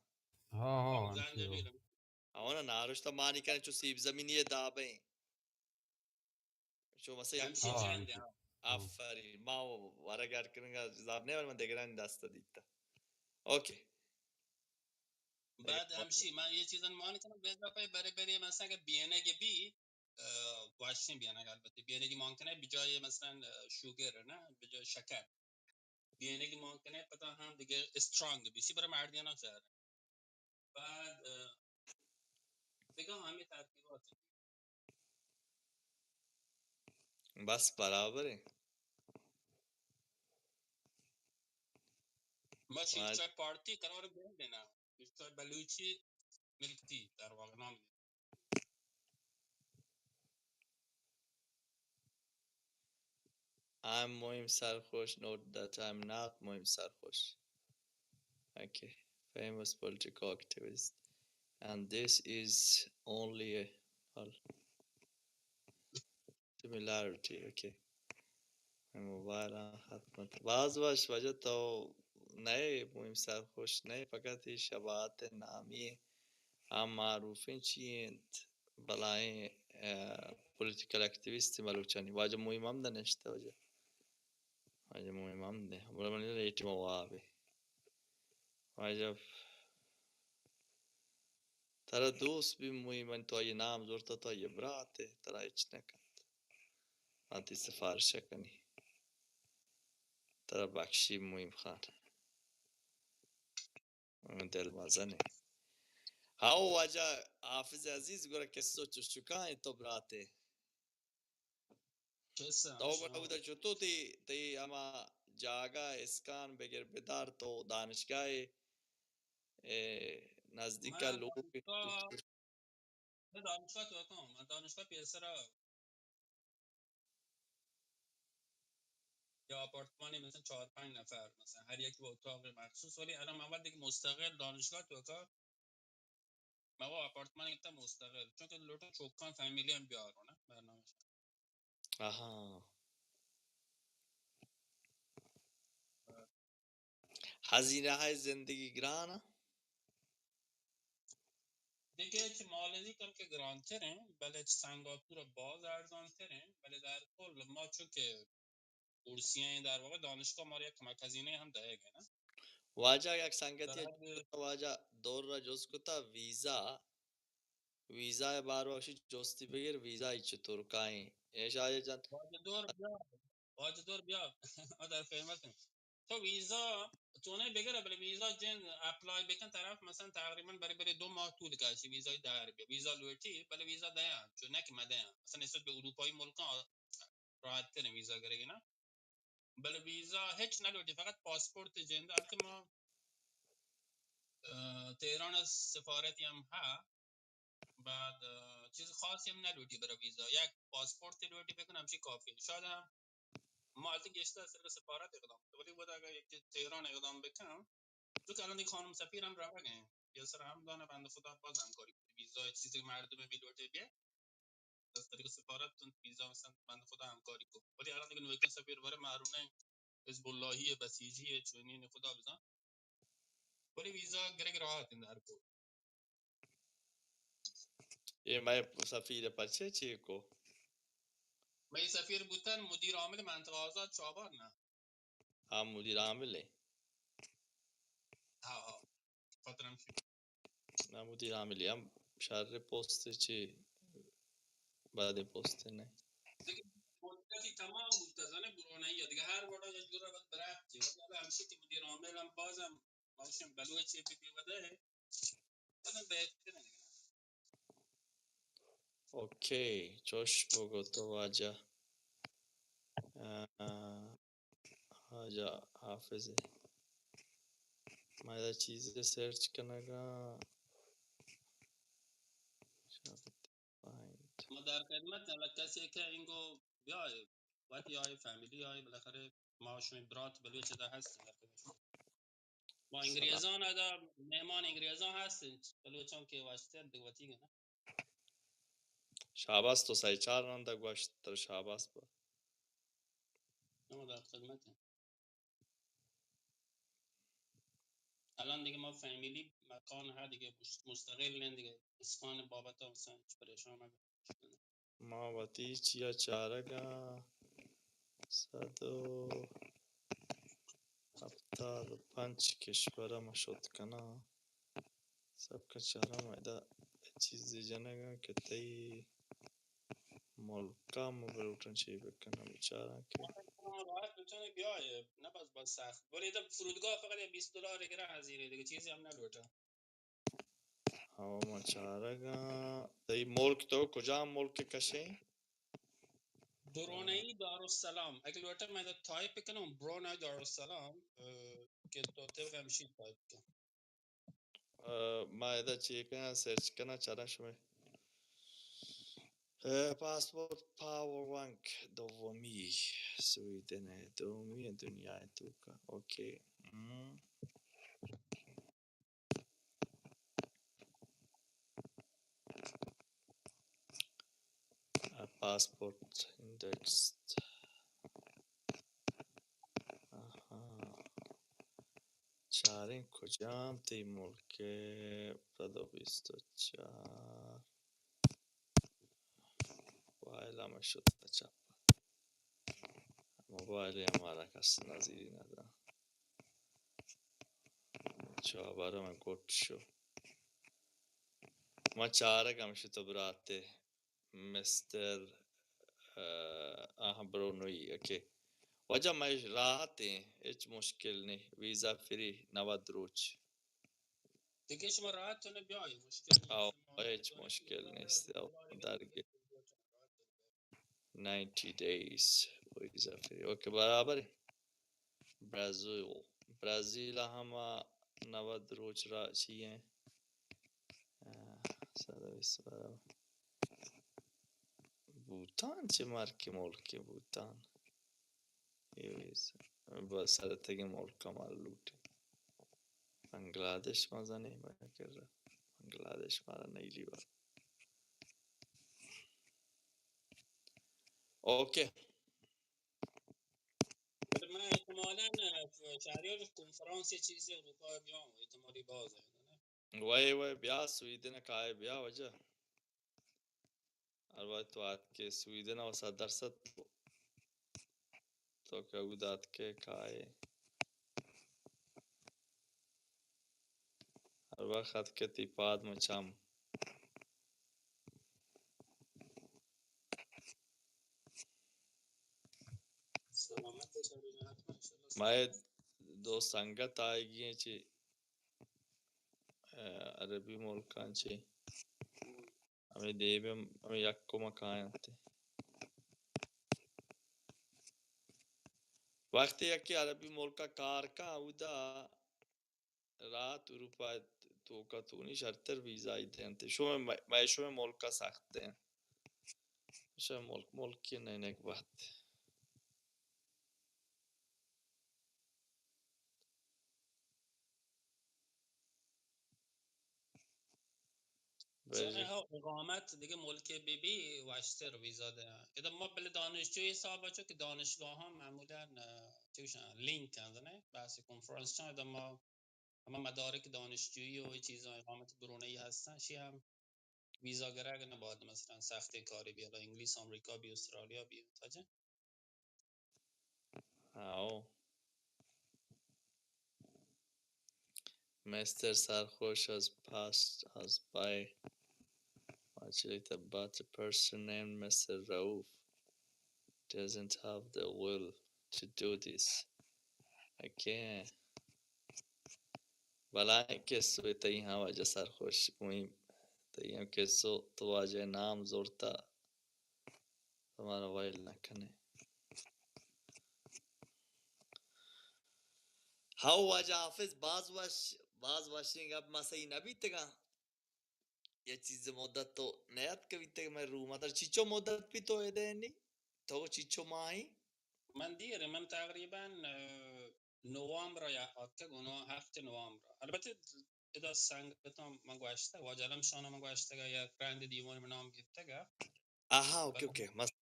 ہاں، ہاں، زنجبیل. آونا ناروشتا مانی کنن، چو سیب زمینی دابیں. چو مثلا یک چیز. آفرین. ما ورگ اڈ کنگا زاب نہ، ولی من دگرانی دستا دیتا. اوکے. بعد ہمشی، من یہ چیزن مان کنم، بہ اضافہ برے برے مثلا کہ بینگ بی، آ، واشیں بینگ، البتہ بینگی مان کنه بجای مثلا، آ، شوگر، نه، بجای شکر. بینگی مان کنه پدا ہم دیگه استرانگ بیشی برای مردیانا شہر. بعد، آ، دیگه ہمیں ترکیبات. بس برابر ہے. ما شیرچای پارتی قرار گرفت نا. شیرچای بلوچی ملک تی در واقع نام. I'm Moim Sarhosh, note that I'm not Moim Sarhosh. Okay, famous political activist. And this is only a, well, similarity, okay. Mobile ءَ ختم اِنت. باز وش. واجہ تو نئے، مہم سرخوش نئے، فقط اے شباہت ءِ نامی ءَ آ معروفیں چی اِنت، بلاہیں، آ، پولیٹیکل ایکٹیویسٹ بلوچانی، واجہ معین محمد نشتہ، واجہ، واجہ معین محمد، بلے من اے ٹیم واب اے۔ واجہ، ترا دوست بی معین، من تو آئی نام زرتا، تو آئی برات ئے، ترا ہچ نہ کنت۔ آتی سفارش کنی۔ ترا بخشی معین خان۔ دل مزن اے۔ ہاو واجہ حافظ عزیز، گڑا کسو چشکا ایں تو برات ئے؟ کسہ تو گڑا اودا چتو تئی، تئی ہما جاگہ اسکان بگر بدار تو دانشگاہ ئے، اے، نزدیک من لوگ دانشگاہ، من دانشگاہ تو کم، من دانشگاہ پیسرا یا آپارتمانی مثلاً چار پنج نفر، مثلاً ہر یکی با اتاق مخصوص، ولی الان من وقتی که مستقل دانشگاه تو کار، من با آپارتمان گرفتم مستقل، چون که لوٹم چوکان فامیلی هم بیارون برنامه. آها. هزینه های زندگی گران؟ دیگه چه مالزی کم که گرانترین، بله چه سنگاپور باز ارزانترین، بله در کل ما چون که بورسیه ایں، در واقع دانشگاه ما را یک کمک هزینه هم دهگ ءَ نہ. واجہ یک سنگتی، واجہ دور را جست کتا ویزا، ویزا ءِ باروا اشی جستی بگر، ویزا ای چطور کائیں؟ اے شاہ جان. واجہ دور بیا، واجہ دور بیا. ما در خدمت ایں. تو ویزا چونیں بگر، بلے ویزا جن اپلائی بکن طرف، مثلاً تقریباً برے برے دو ماہ طول کشی ویزای در بیا. ویزا لوٹی، بلے ویزا دیاں، چو نہ کہ مدیاں. مثلاً نسبت به اروپایی ملکاں راحت تریں ویزا گرگ ءَ نہ. بلے ویزا ہچ نہ لوٹی، فقط پاسپورٹ جند. البتہ ما، اه، تہران سفارتی ہم ہا، بعد، اه، چیز خاصی ہم نہ لوٹی برای ویزا، یک پاسپورٹ لوٹی بکن ہمشی کافی. شاید ہم ما البتہ گیشتر صرف سفارت اقدام، ولی وہ اگر یک تہران اقدام بکن، چونکہ الان دیگه خانم سفیر ہم روگ ءَ ایں، یا سر ہم دانہ بند خدا باز ہمکاری کنی. ویزا چیزی که مردم می لوٹی بیا، از طریق سفارت تون ویزا مثلاً بند خدا ہمکاری کو. ولی الان دیگه نوکیں سفیر برای معلوم نہ ایں، حزب اللہی ایں، بسیجی ایں، چونین ایں، خدا بزان. ولی ویزا گرگ راحت ایں در کل. اے مئے سفیر پرچے چی کو؟ مئے سفیر بوتن مدیر عامل منطقه آزاد چابہار نہ. ہاں، مدیر عامل ایں. ہاں، ہاں. خاطر ہمشی. نہ، مدیر عامل ہم شر پوست چی، بعد پوست نہ. دیگه مدتی تمام بوتا، زانے برونائی دیگه ہر وڑا یک جورا بد برات جی. حالا ہمشی که مدیر عامل ہم بازم ماشین بلوچی بی بی ودا ایں. بازم بہتر ایں. اوکے، چوش بگو تو واجہ. آ، واجہ حافظ. ما ادا چیزے سرچ کنگا. ما در خدمت ایں، کسی که اینگو بیای، وتی آئی فامیلی آئی، بالاخره ما شما برات بلوچ ادا ہستیں در خدمت. ما انگریزان ادا مہمان انگریزان ہستیں، بلوچان کہ واشتر دیگه وتی گنا. شاباس، تو سئے چار رندا گوشت، ترا شاباس با. ما در خدمت ایں. الان دیگه ما فامیلی مکان ہا دیگه مست-، مستقل ایں دیگه، اسکان بابت مثلاً ہچ پریشان مبے. ما وتی چیا چارگا سد و ہپتاد و پنچ کشور ما شت کناں. سبکا چاراں ما ادا چیزے جنگا کہ تئی ملکا ما بلوٹاں چی بکناں، بچاراں کہ راحت بچاراں بیائے، نہ بس، بس سخت. ولی ادا فرودگاہ فقط یک بیست دلار گرا ہزیرے، دیگه چیزی ہم نہ لوٹا. ہاں، ما چارگاں. تئی ملک، تو کجام ملک کشے؟ Brunei Darussalam. اگہ لوٹا من تائپ کناں، برونائی دارالسلام، اه، کہ تو طبق ہمشی تائپ کن. اه، ما ادا چی کناں، سرچ کناں، چاراں شمئے. اه، پاسپورت پاور بانک دومی، سویدن ءِ دومی دنیا ءِ توکا. اوکے. ہم. Passport index. آہا. چاریں کجام تئی ملک ءِ؟ پد بیست و چار. فائل ہمیں شت چپ۔ موبائل ہمارا کس نظیری نہ دا۔ چو بارو میں گوٹ شو۔ ما چارگ ہم شتو براتے۔ مسٹر، آہ، آہ، برونوئی، اوکے۔ واجہ مئے راحت ایں، ہچ مشکل نہیں۔ ویزا فری، نود روچ۔ دیگه شما راحت تونه بیای، مشکل نیست۔ آو، شما هیچ مشکل نیست۔ آو، درگه۔ Ninety days visa free. Okay, برابر ہے۔ برازیل، برازیل ہم نود روچ را چی ہیں؟ آہ، صد و بیست برابر۔ بھوتان چہ مارکی ملک ہے بھوتان؟ اے ویزا بس سرتگیں ملک ہمارا لوٹی۔ بنگلادیش مزنیں مئے کرا۔ بنگلادیش مارا نیلی بار۔ اوکے۔ بلے من احتمالاً، اه، شهریار کنفرانس یه چیزی اروپا بیام، احتمالی باز ہے، نه؟ وای وای، بیا سویدن کائے، بیا واجہ۔ ہر وقت تو آتکے سویدن و صد درصد تو، تو کہ اود آتکے کائے۔ ہر وقت آتکے تی پاد مچام۔ سلامت ہے، شادی جان، حتماً انشاءاللہ۔ مئے دو سنگت آئیگی ہیں چی، اہ، عربی ملکاں چی۔ ہمیں دیب ہم، ہمیں یک کمک آیاں تے۔ وقتی یکی عربی ملکا کار کا، اودا رات اروپا توکا تونی شرتر ویزا ای دینتے۔ شومیں، مئے شومیں ملکا سخت دیں۔ شومیں ملک، ملکی نینک بات۔ زاناں، ہو، اقامت دگہ ملکے بہ بی وشتر ویزا دے۔ ادا ما بلے دانشجوی حساب چو کہ دانشگاہاں معمولاً، اه، چوشاں لینک ہیں، زاناں، بحث کنفرانس چاں، ادا ما ہما مدارک دانشجویی و اے چیزاں، اقامت برونئی ہستاں، شی ہم ویزا گرگ نہ باید، مثلاً سخت کاری بی، حالا انگلیس، آمریکا بی، استرالیا بی، تاجہ۔ How. Mister Sarhosh has passed us by. Actually, the, but the person named Mister Rauf doesn't have the will to do this. Okay. بلائیں کسو تئی ہاں واجہ سرخوش، تئی ہم کسو تو واجہ نام زورتا، تو مارا ویل نہ کنے۔ ہاؤ واجہ حافظ، باز وش، باز وشیں گپ، ما سہی نہ بیتگاں۔ یہ چیز مدت تو نیاتک بیتگ مئے روم ءَ۔ ترا چیچو مدت بی تو ادے نی؟ تو چیچو ماہی؟ من دیر، من تقریباً، اه، نوامبر ءَ آتکگ، نو-، ہفت نوامبر ءَ۔ البتہ ادا سنگتاں من گوشتگ، واجہ علم شان ءَ من گوشتگ، یک رند دیوان من نام گپتگ۔ آہا، اوکے، بلے اوکے، مس-،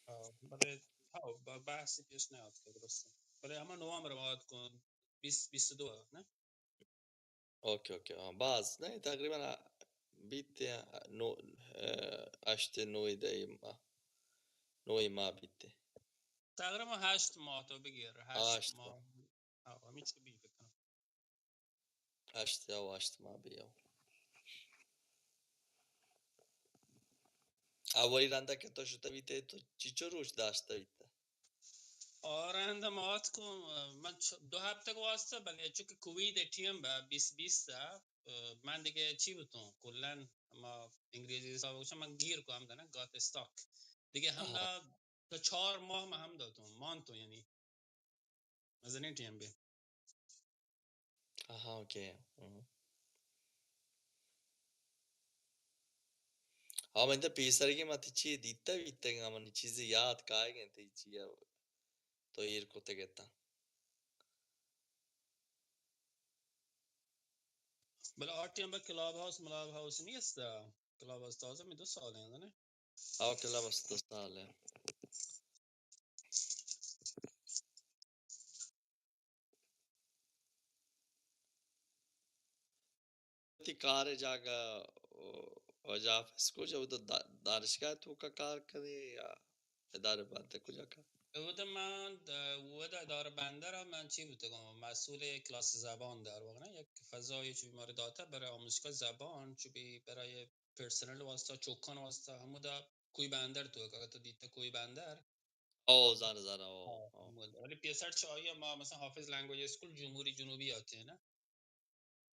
آ، بلے، ہاں، ب-، بحثی پیش نیاتکگ، درست۔ بلے ہما نوامبر ءَ ما آتکوں، بیست، بیست و دو ءَ، نہ؟ اوکے، اوکے، ہاں، باز نہ، تقریباً بیت، نو، اه، ہشت، نوئے، دہی ماہ، نوئے ماہ بیت۔ تقریباً ہشت ماہ تو بگیر، ہشت ہشت ماہ۔ ماہ۔ ہاں، ہمے چی بی بکنم۔ ہشت یا ہشت ماہ بی ہو۔ اولی رندا کہ تو شتہ بیتے تو چیچو روچ داشتہ بیتا؟ آ رندا ما آتکوں، من چ-، دو ہفتگ واسطہ، بلے چونکہ کووید ٹیم با بیست بیست ءَ، اه، من دگہ چی بوتوں، کلاً ما انگریزی حساب گوشاں، من گیر کو ہمدا نا، گات استاک۔ دگہ ہمدا ہاں۔ تو چار ماہ ما ہمدا تو مانتوں، یعنی مزنیں ٹیم بی۔ آہا، اوکے۔ ہم۔ ہاں، من تو پیسرگی ما تی چی دیتا بیتگ، من چیزی یاد کائے گئے تی چی تو ایر کتگ اتاں۔ بلے آ ٹیم پہ کلاب ہاؤس، ملاب ہاؤس نیست۔ کلاب ہاؤس تازہ میں دو سال ہیں، نے؟ آ کلاب ہاؤس دو سال ہے۔ تی کار جاگہ، او، واجہ حافظ کجا، او تو دا-، دانشگاہ توکا کار کنے یا ادارہ بندر کجا کار؟ او تو من د-، او تو ادارہ بندر من چی بوتگوں، مسئول کلاس زبان در واقع، نه، یک فضای چو بیماری داتا برای آموزشگاه زبان، چو بی برای پرسنل واسطه، چوکان واسطه، همودا کوی بندر توکا، تو دیتا کوی بندر. او، زاناں، زاناں، او، ہاں، او. ولی پیسر چہ آئی ءَ ما مثلاً حافظ لینگویج اسکول جمہوری جنوبی آتے ہیں نا.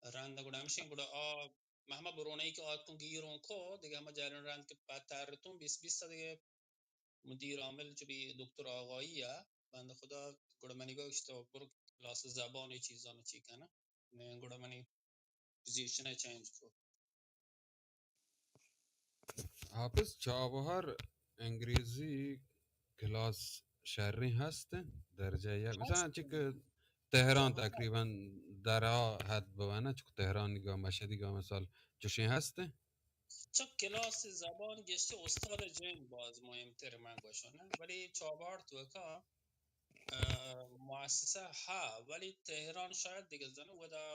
رند گڑا ہمشیں گڑا آ مہما برونئی کہ آتکوں گیروں کو، دگہ ہما جارن رند کہ پترتوں بیست بیست دگہ مدیر عامل چو بی دکتر آغائی ءَ، بند خدا گڑا منی گوشت تو برو کلاس زبان ءِ چیزاں چی کناں. نے گڑا منی پوزیشن ءَ چینج کو. حافظ، چابہار انگریزی کلاس شریں ہست انت؟ درجہ یک، مثلاً چک تہران تقریباً درا حد بوانا، چک تہران گا مشہدی گا مثال چوشیں ہست انت؟ چک کلاس زبان گشتے استاد جن باز مہمتر من گوشاں، ولی چابہار توکا، اه، مؤسسہ ہا، ولی تہران شاید دگہ زن ودا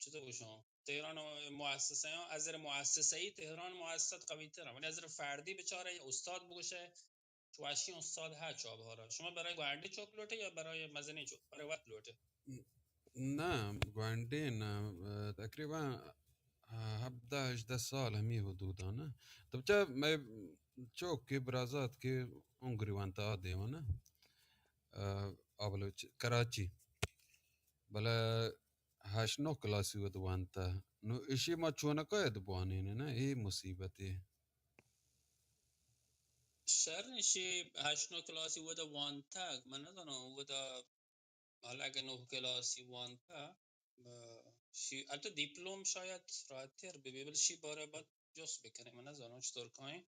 چطور گوشاں، تہران مؤسسہ ہاں، از نظر مؤسسہ‌ای تہران مؤسسات قوی تر، ولی از نظر فردی بچارے استاد بگوشے، چواشی استاد ہا چابہارا. شما برای گوانڈی چوک لوٹے یا برای مزنی چوک، برای وت لوٹے؟ نہ، گوانڈی نہ، تقریباً ہبدہ ہژدہ سال ہمی حدودا نہ. تو بچا مئے چوک کہ برازات کہ اوں گریوانتا دیوانا، آ، آ بلوچ کراچی. بلے ہشت نو کلاسی وت وانتہ. نو ایشی ما چونکا اد بوانین نہ، اے مصیبتے. شر، ایشی ہشت نو کلاسی وت وانتگ، من نزاناں وت حالا اگہ نو کلاسی وانتہ، ب-، شی، البتہ دیپلم شاید راحتر ببی، بلے شی بارہ بعد جست بکنیں، من نزاناں چطور کائیں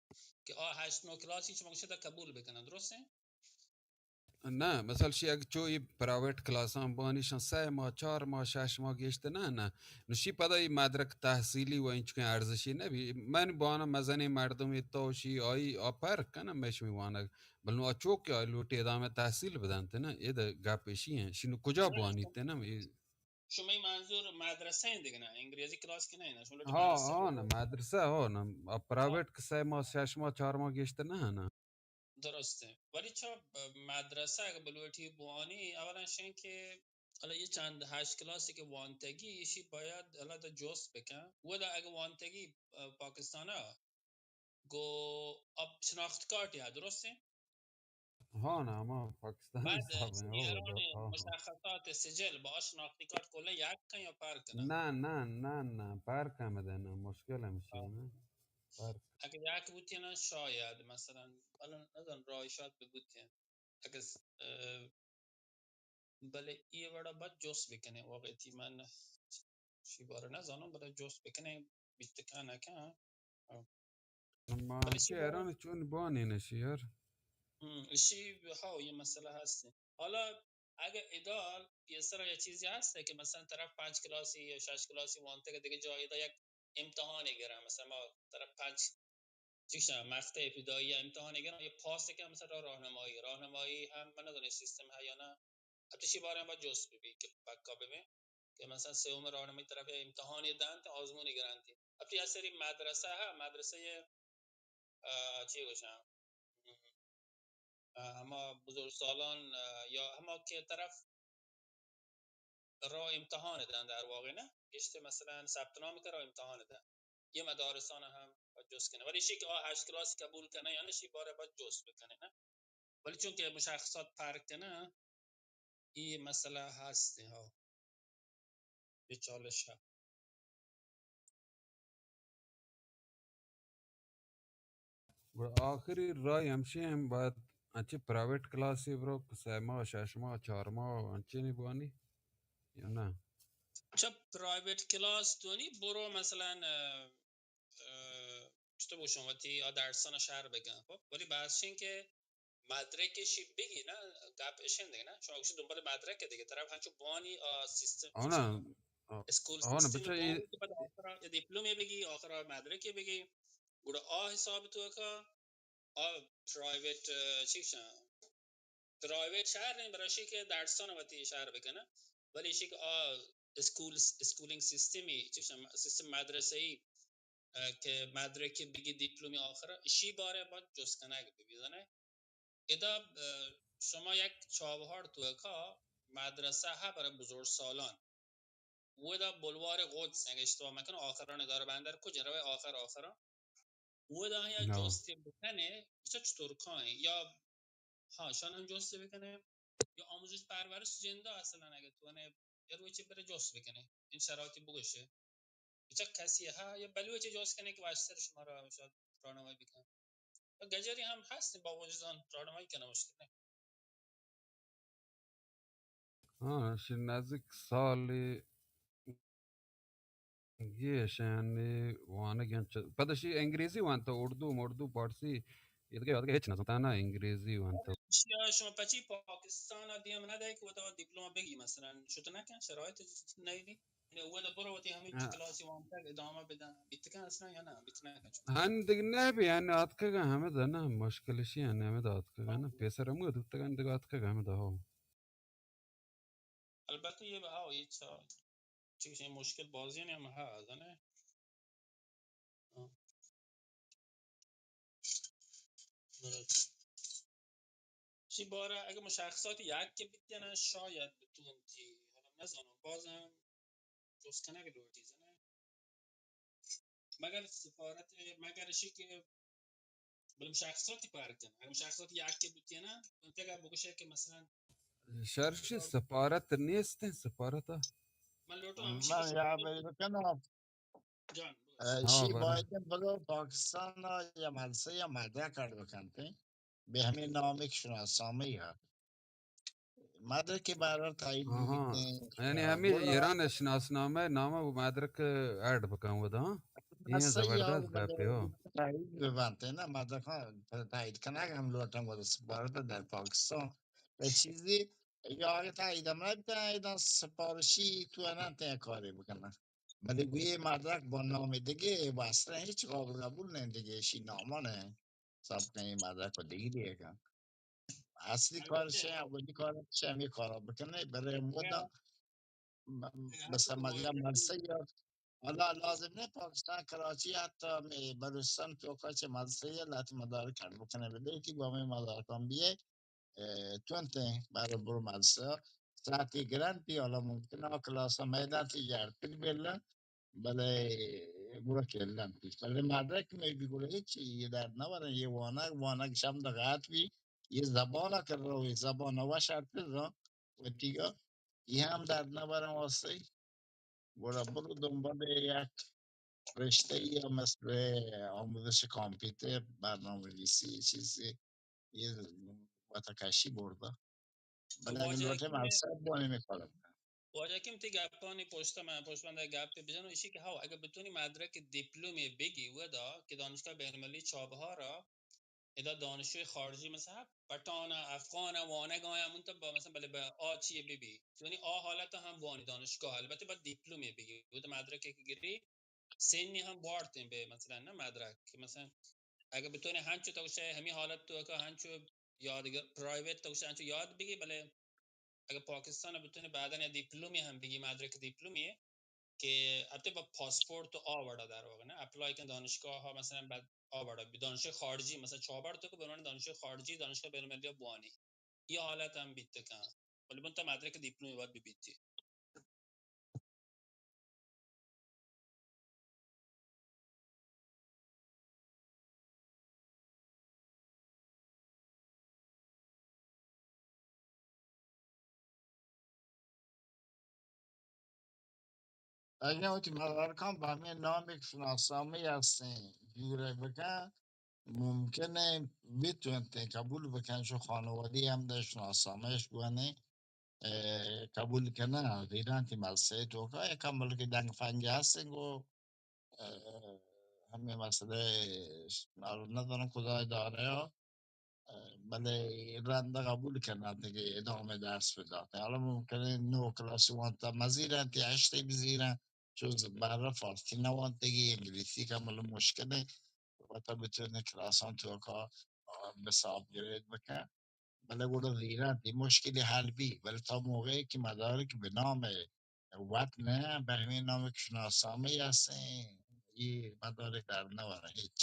کہ آ ہشت نو کلاسی چما گوشتہ قبول بکنن، درست ہیں؟ نہ، مثال شی اگہ چو ای پرائیویٹ کلاساں بانی شان سہ ماہ، چار ماہ، شش ماہ گیشتر نہ، نہ. نو شی پدا ای مدرک تحصیلی و اینچکیں ارزشی نہ بی. من بوانا مزنیں مردمے تو شی آئی آ پرک کنہ مئے شمی وانگ. بل نو آ چوک کہ آ لوٹی ادامہ تحصیل بدنت نہ، اے دہ گپ اشی ہیں. شی نو کجا بوانیت نہ؟ اے شمئی منظور مدرسہ ہیں دگہ نہ، انگریزی کلاس کہ نہ، شما لوٹی ہاں، مدرسہ ہاں، نہ، مدرسہ ہو نہ، آ پرائیویٹ کہ سہ ماہ، شش ماہ، چار ماہ گیشتر نہ، نہ. درست ہے. ولی چا مدرسہ اگہ بلوٹی بوانی، اولا شین کہ حالا یہ چند ہشت کلاسی کہ وانتگی، ایشی باید حالا دا جست بکن. ودا اگہ وانتگی، آ، پاکستانا گو اب شناخت کارڈ یا درست ہیں؟ ہاں، نہ، ہما پاکستانی بعد حساب ہیں، ہو، ایران ہاں، ہاں. مشخصات سجل با شناختی کارڈ کلا یک کن یا پر کنن؟ نہ، نہ، نہ، نہ، پر کن بدن، مشکل ہمشی ہاں. نہ. پر اگہ یک بوتی نہ، شاید، مثلاً، الان نزان راہ شاید ببوتی. اگہ س-، اه، بلے اے وڑا باید جست بکنیں، واقعی من شی بارہ نزاناں، بلے جست بکنیں، بیت کن نکن. ہاں. ما بلے شی چہ بارہ حیران چون بانی نشی یار. ہم، اشی ہاو، یہ مسئلہ ہست. حالا اگہ ادا پیسرا یہ چیزی ہست کہ مثلاً طرف پنچ کلاسی یا شش کلاسی وانتے کہ دیگہ جا ادا یک امتحانی گرن، مثلاً ما طرف پنچ چیشاں مقطع ابتدایی امتحان گرن، یہ پاس کہ مثلاً را راہنمائی، راہنمائی ہم من نزاناں سیستم ہے یا نہ. حتی شی بارہ با جست ببی کہ پکا ببی کہ مثلاً سیوم راہنمائی طرف امتحان دنت، آزمون گرنت. حتی یہ سری مدرسہ ہے، مدرسہ یہ، آ، چی گوشاں؟ آ، ہما بزرگ سالان، آ، یا ہما کہ طرف را امتحان دن در واقع نہ، گشتے مثلاً ثبت نام کن را امتحان دن. یہ مدارسان ہم جست کنہ. ولی شی کہ آ ہشت کلاس قبول کنہ یا نہ، شی بارہ باید جست بکنہ نہ. ولی چونکہ مشخصات فرق کنہ، یہ مسئلہ ہست ہاں. یہ چالش ہے. گڑا آخری راہ ہمشی ہم باید انچیں پرائیویٹ کلاسی برو کہ سہ ماہ، شش ماہ، چار ماہ انچیں بوانی یا نہ؟ چہ پرائیویٹ کلاس تو نی برو مثلاً، اه، اه، چطور گوشم وتی آ درسان شہر بکن. خب، ولی بحث شین کہ مدرک شی بگی نہ، گپ اشن دیگہ نہ، شما گوشی دنبال مدرک دیگہ، طرف ہنچو بوانی آ سیستم، آنا، آ، اسکول آنا، سیستم بچا اے بوانی کہ بعد آخرا دیپلومے بگی، آخرا مدرکے بگی، گڑا آ حساب تو کا آ پرائیویٹ، اه، چی گوشن؟ پرائیویٹ شہر نہ، برای شی کہ درسان وتی شہر بکنہ، ولی شی کہ آ اسکول، اسکولنگ سیستمی، چی گوشن، سیستم مدرسہ‌ای اه، کہ مدرکی بگی دیپلومی آخر، اشی بارے باید جست کنگ ببی، زانے؟ ادا، اه، شما یک چابہار توکا مدرسہ ہا برای بزرگ سالان. اودا بلوار قدس، اگه اشتباه مکنم، آخران دار بندر کجا روی آخر آخران. اودا یا جستی بکنه، بچه چطور کائیں؟ یا، ها، شان هم جستی بکنه، یا آموزش پرورش جندا اصلاً اگه تو نه، یا روی چه بره جست بکنه، این شرایطی بگوشه. چه کسی ها یا بلوچ جوز کنه که واشتر شما را شاید راهنمایی بکنه. و گجری هم هستیم با وجود آن راهنمایی کنه، مشکل نه. ها، شی نزدیک سالی گیش یعنی وانگ انچ-، پدا شی انگریزی وانتا، اردو، مردو، پارسی، یہ دیگه، یہ دیگه هیچ نزانتا، نه انگریزی وانتا. شما پچی پاکستان دیم نده که وتا دیپلم بگی، مثلاً شد نکن، شرایط نیدی. یعنی اودا برو وتی همین اه. کلاسی وانتگ ادامه بدن، بیتکن اصلاً یا نه، بیت نکن؟ هن دگه نه بی، هن آتکگ همدا نه، مشکل شی هن همدا آتکگ نه، پیسر همو دوتگ هن دگه آتکگ همدا، ها. البته یه، ها، یه چا-، چیز، این مشکل بازی هم ها، نه؟ ها. چی باره اگه مشخصات یک که بیتینه شاید بتونتی، حالا نزانم، بازم جست کنگ لوٹی زنه. مگر سفارت، مگر اشی که بله مشخصاتی پر کنه. اگه مشخصات یک که بیتینه، من تگه بگوشه که مثلاً شرشی سفارت نیست، سفارت. من لوٹو همیشه من که یا شما بکنم. جان، بگو. اه، ها، شی بله. باید بلو پاکستان یا مدرسه یا مدرک اڈ بکنت. به همین نامی که شناسنامه ها. مدرک برار تایید آها. بکنت. یعنی اه، همین برو. ایران شناسنامه نام و مدرک اڈ بکن ودا. این اصلاً یا زبردست گپی ها. تایید ببنت، نه مدرک ها تایید کنگ هم لوٹن ودا سفارت در پاکستان. و چیزی یا اگه تایید هم نبکنن، ایدان سفارشی تو انان تین کاری بکنن. بلے گوئی مدرک با نام دگه و اصلاً هیچ قابل قبول نه دگه، شی ناما نه. سب کنی مدرک و دگه دیگه کن. اصلی کارش، اولی کارش همین کارا بکنه، برای مدام م-، مثلاً مدرسه یا حالا لازم نه پاکستان کراچی، حتی می بلوچستان توکا چه مدرسه یا لات مدارک کار بکنه، بده که با می مدارکان بیه، اه، تو انت بر برو مدرسه ساعتی گرنتی، حالا ممکن آ کلاس میدان تی جارتر بیلن، بلے گڑا کلن پیش۔ بلے مدرک می بی گڑا هیچ یه درد نبرن، یه وانگ، وانگ شم دقت بی، یه زبان کر رو، یه زبان و شرط زن، و دیگه یه هم درد نبرن واسه. گڑا برو دنبال یک رشته یا مثل آموزش کامپیوتر، برنامه نویسی، چیزی، یه وتکشی برده. بلے اگه واجہ لوٹے حکیم، مقصد بانی می‌کنم. واجہ حکیم تی گپانی پشت من، پشت بند گپ بزن و ایشی که ها، اگه بتونی مدرک دیپلمی بگی ودا که دانشگاه بین المللی چابهار ادا دانشجوی خارجی مثلاً پٹھان، افغان وانگ آیا من تو با مثلاً بلے با آ چیه بی بی. یعنی آ حالت هم وانی دانشگاه، البته با دیپلمی بگی. ودا مدرک که گری سنی هم بارتیں به مثلاً نه مدرک. مثلاً اگه بتونی هنچو تو گوشه همی حالت تو که هنچو یادگار پرایوت تو گوشه هنچو یاد بگی، بلے اگه پاکستان بتونی بعداً یا دیپلمی هم بگی، مدرک دیپلمی که البته با پاسپورت و آ وڑا در واقع نه اپلای کن دانشگاه ها، مثلاً بعد آ وڑا بی دانشجوی خارجی، مثلاً چابهار تو که به عنوان دانشجوی خارجی دانشگاه بین المللی بوانی، ای حالت هم بیت کن، ولی من تا مدرک دیپلمی باید ببیتی. اگه وتی مدارکان به همین نامی که شناسنامه هستیں جوره بکن، ممکنه بتونتیں قبول بکن، چو خانوادی هم در شناسنامهش گونه، اه، قبول کنه، دیدن تی مدرسه توکا، یکم بلکه دنگ فنگی هستیں گو، اه، همین مسئله، معلوم ندارم کجای داره ها. بلے رند قبول کناں دگہ ادامہ درس بدات. حالا ممکن انت نو کلاس وانتا مزیرن، تی ہشتے بزیرن، چون بہرحال فارسی نوانتگی، انگلیسی کمل مشکل انت، وتا بتونے کلاسان توکا، آ، بس اپگریڈ بکن. بلے گڑا زیرن تی مشکلی حل بی، بلے تا موقعی کہ مدارک بہ نام وت نہ، بہ ہمے نام کہ شناسنامہ ہستیں، اے مدارک در نہ ورن ہچ.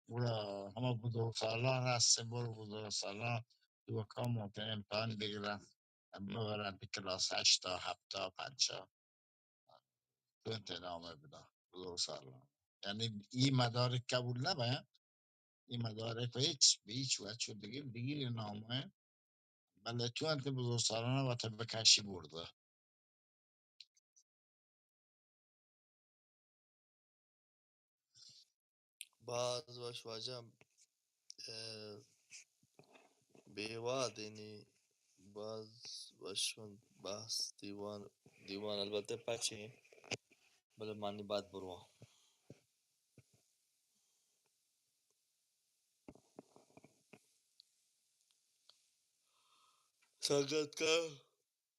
گڑا ہما بزرگ سالان ہستیں، برو بزرگ سالان توکا ممکن امتحان بگرن، ببرن پہ کلاس ہشتا، ہپتا، پنچا. تو انت نامہ بدن بزرگ سالان. یعنی اے مدارک قبول نہ بین، اے مدارک پہ ہچ، بہ ہچ وجہ چو دگہ، دگہ نامہ. بلے تو انت بزرگ سالان وت بکشی برد. باز وش واجہ، اہ، بے واد اینی باز وش انت بحث دیوان، دیوان البتہ پچ ایں، بلے مانی بعد برواں. سنگت کا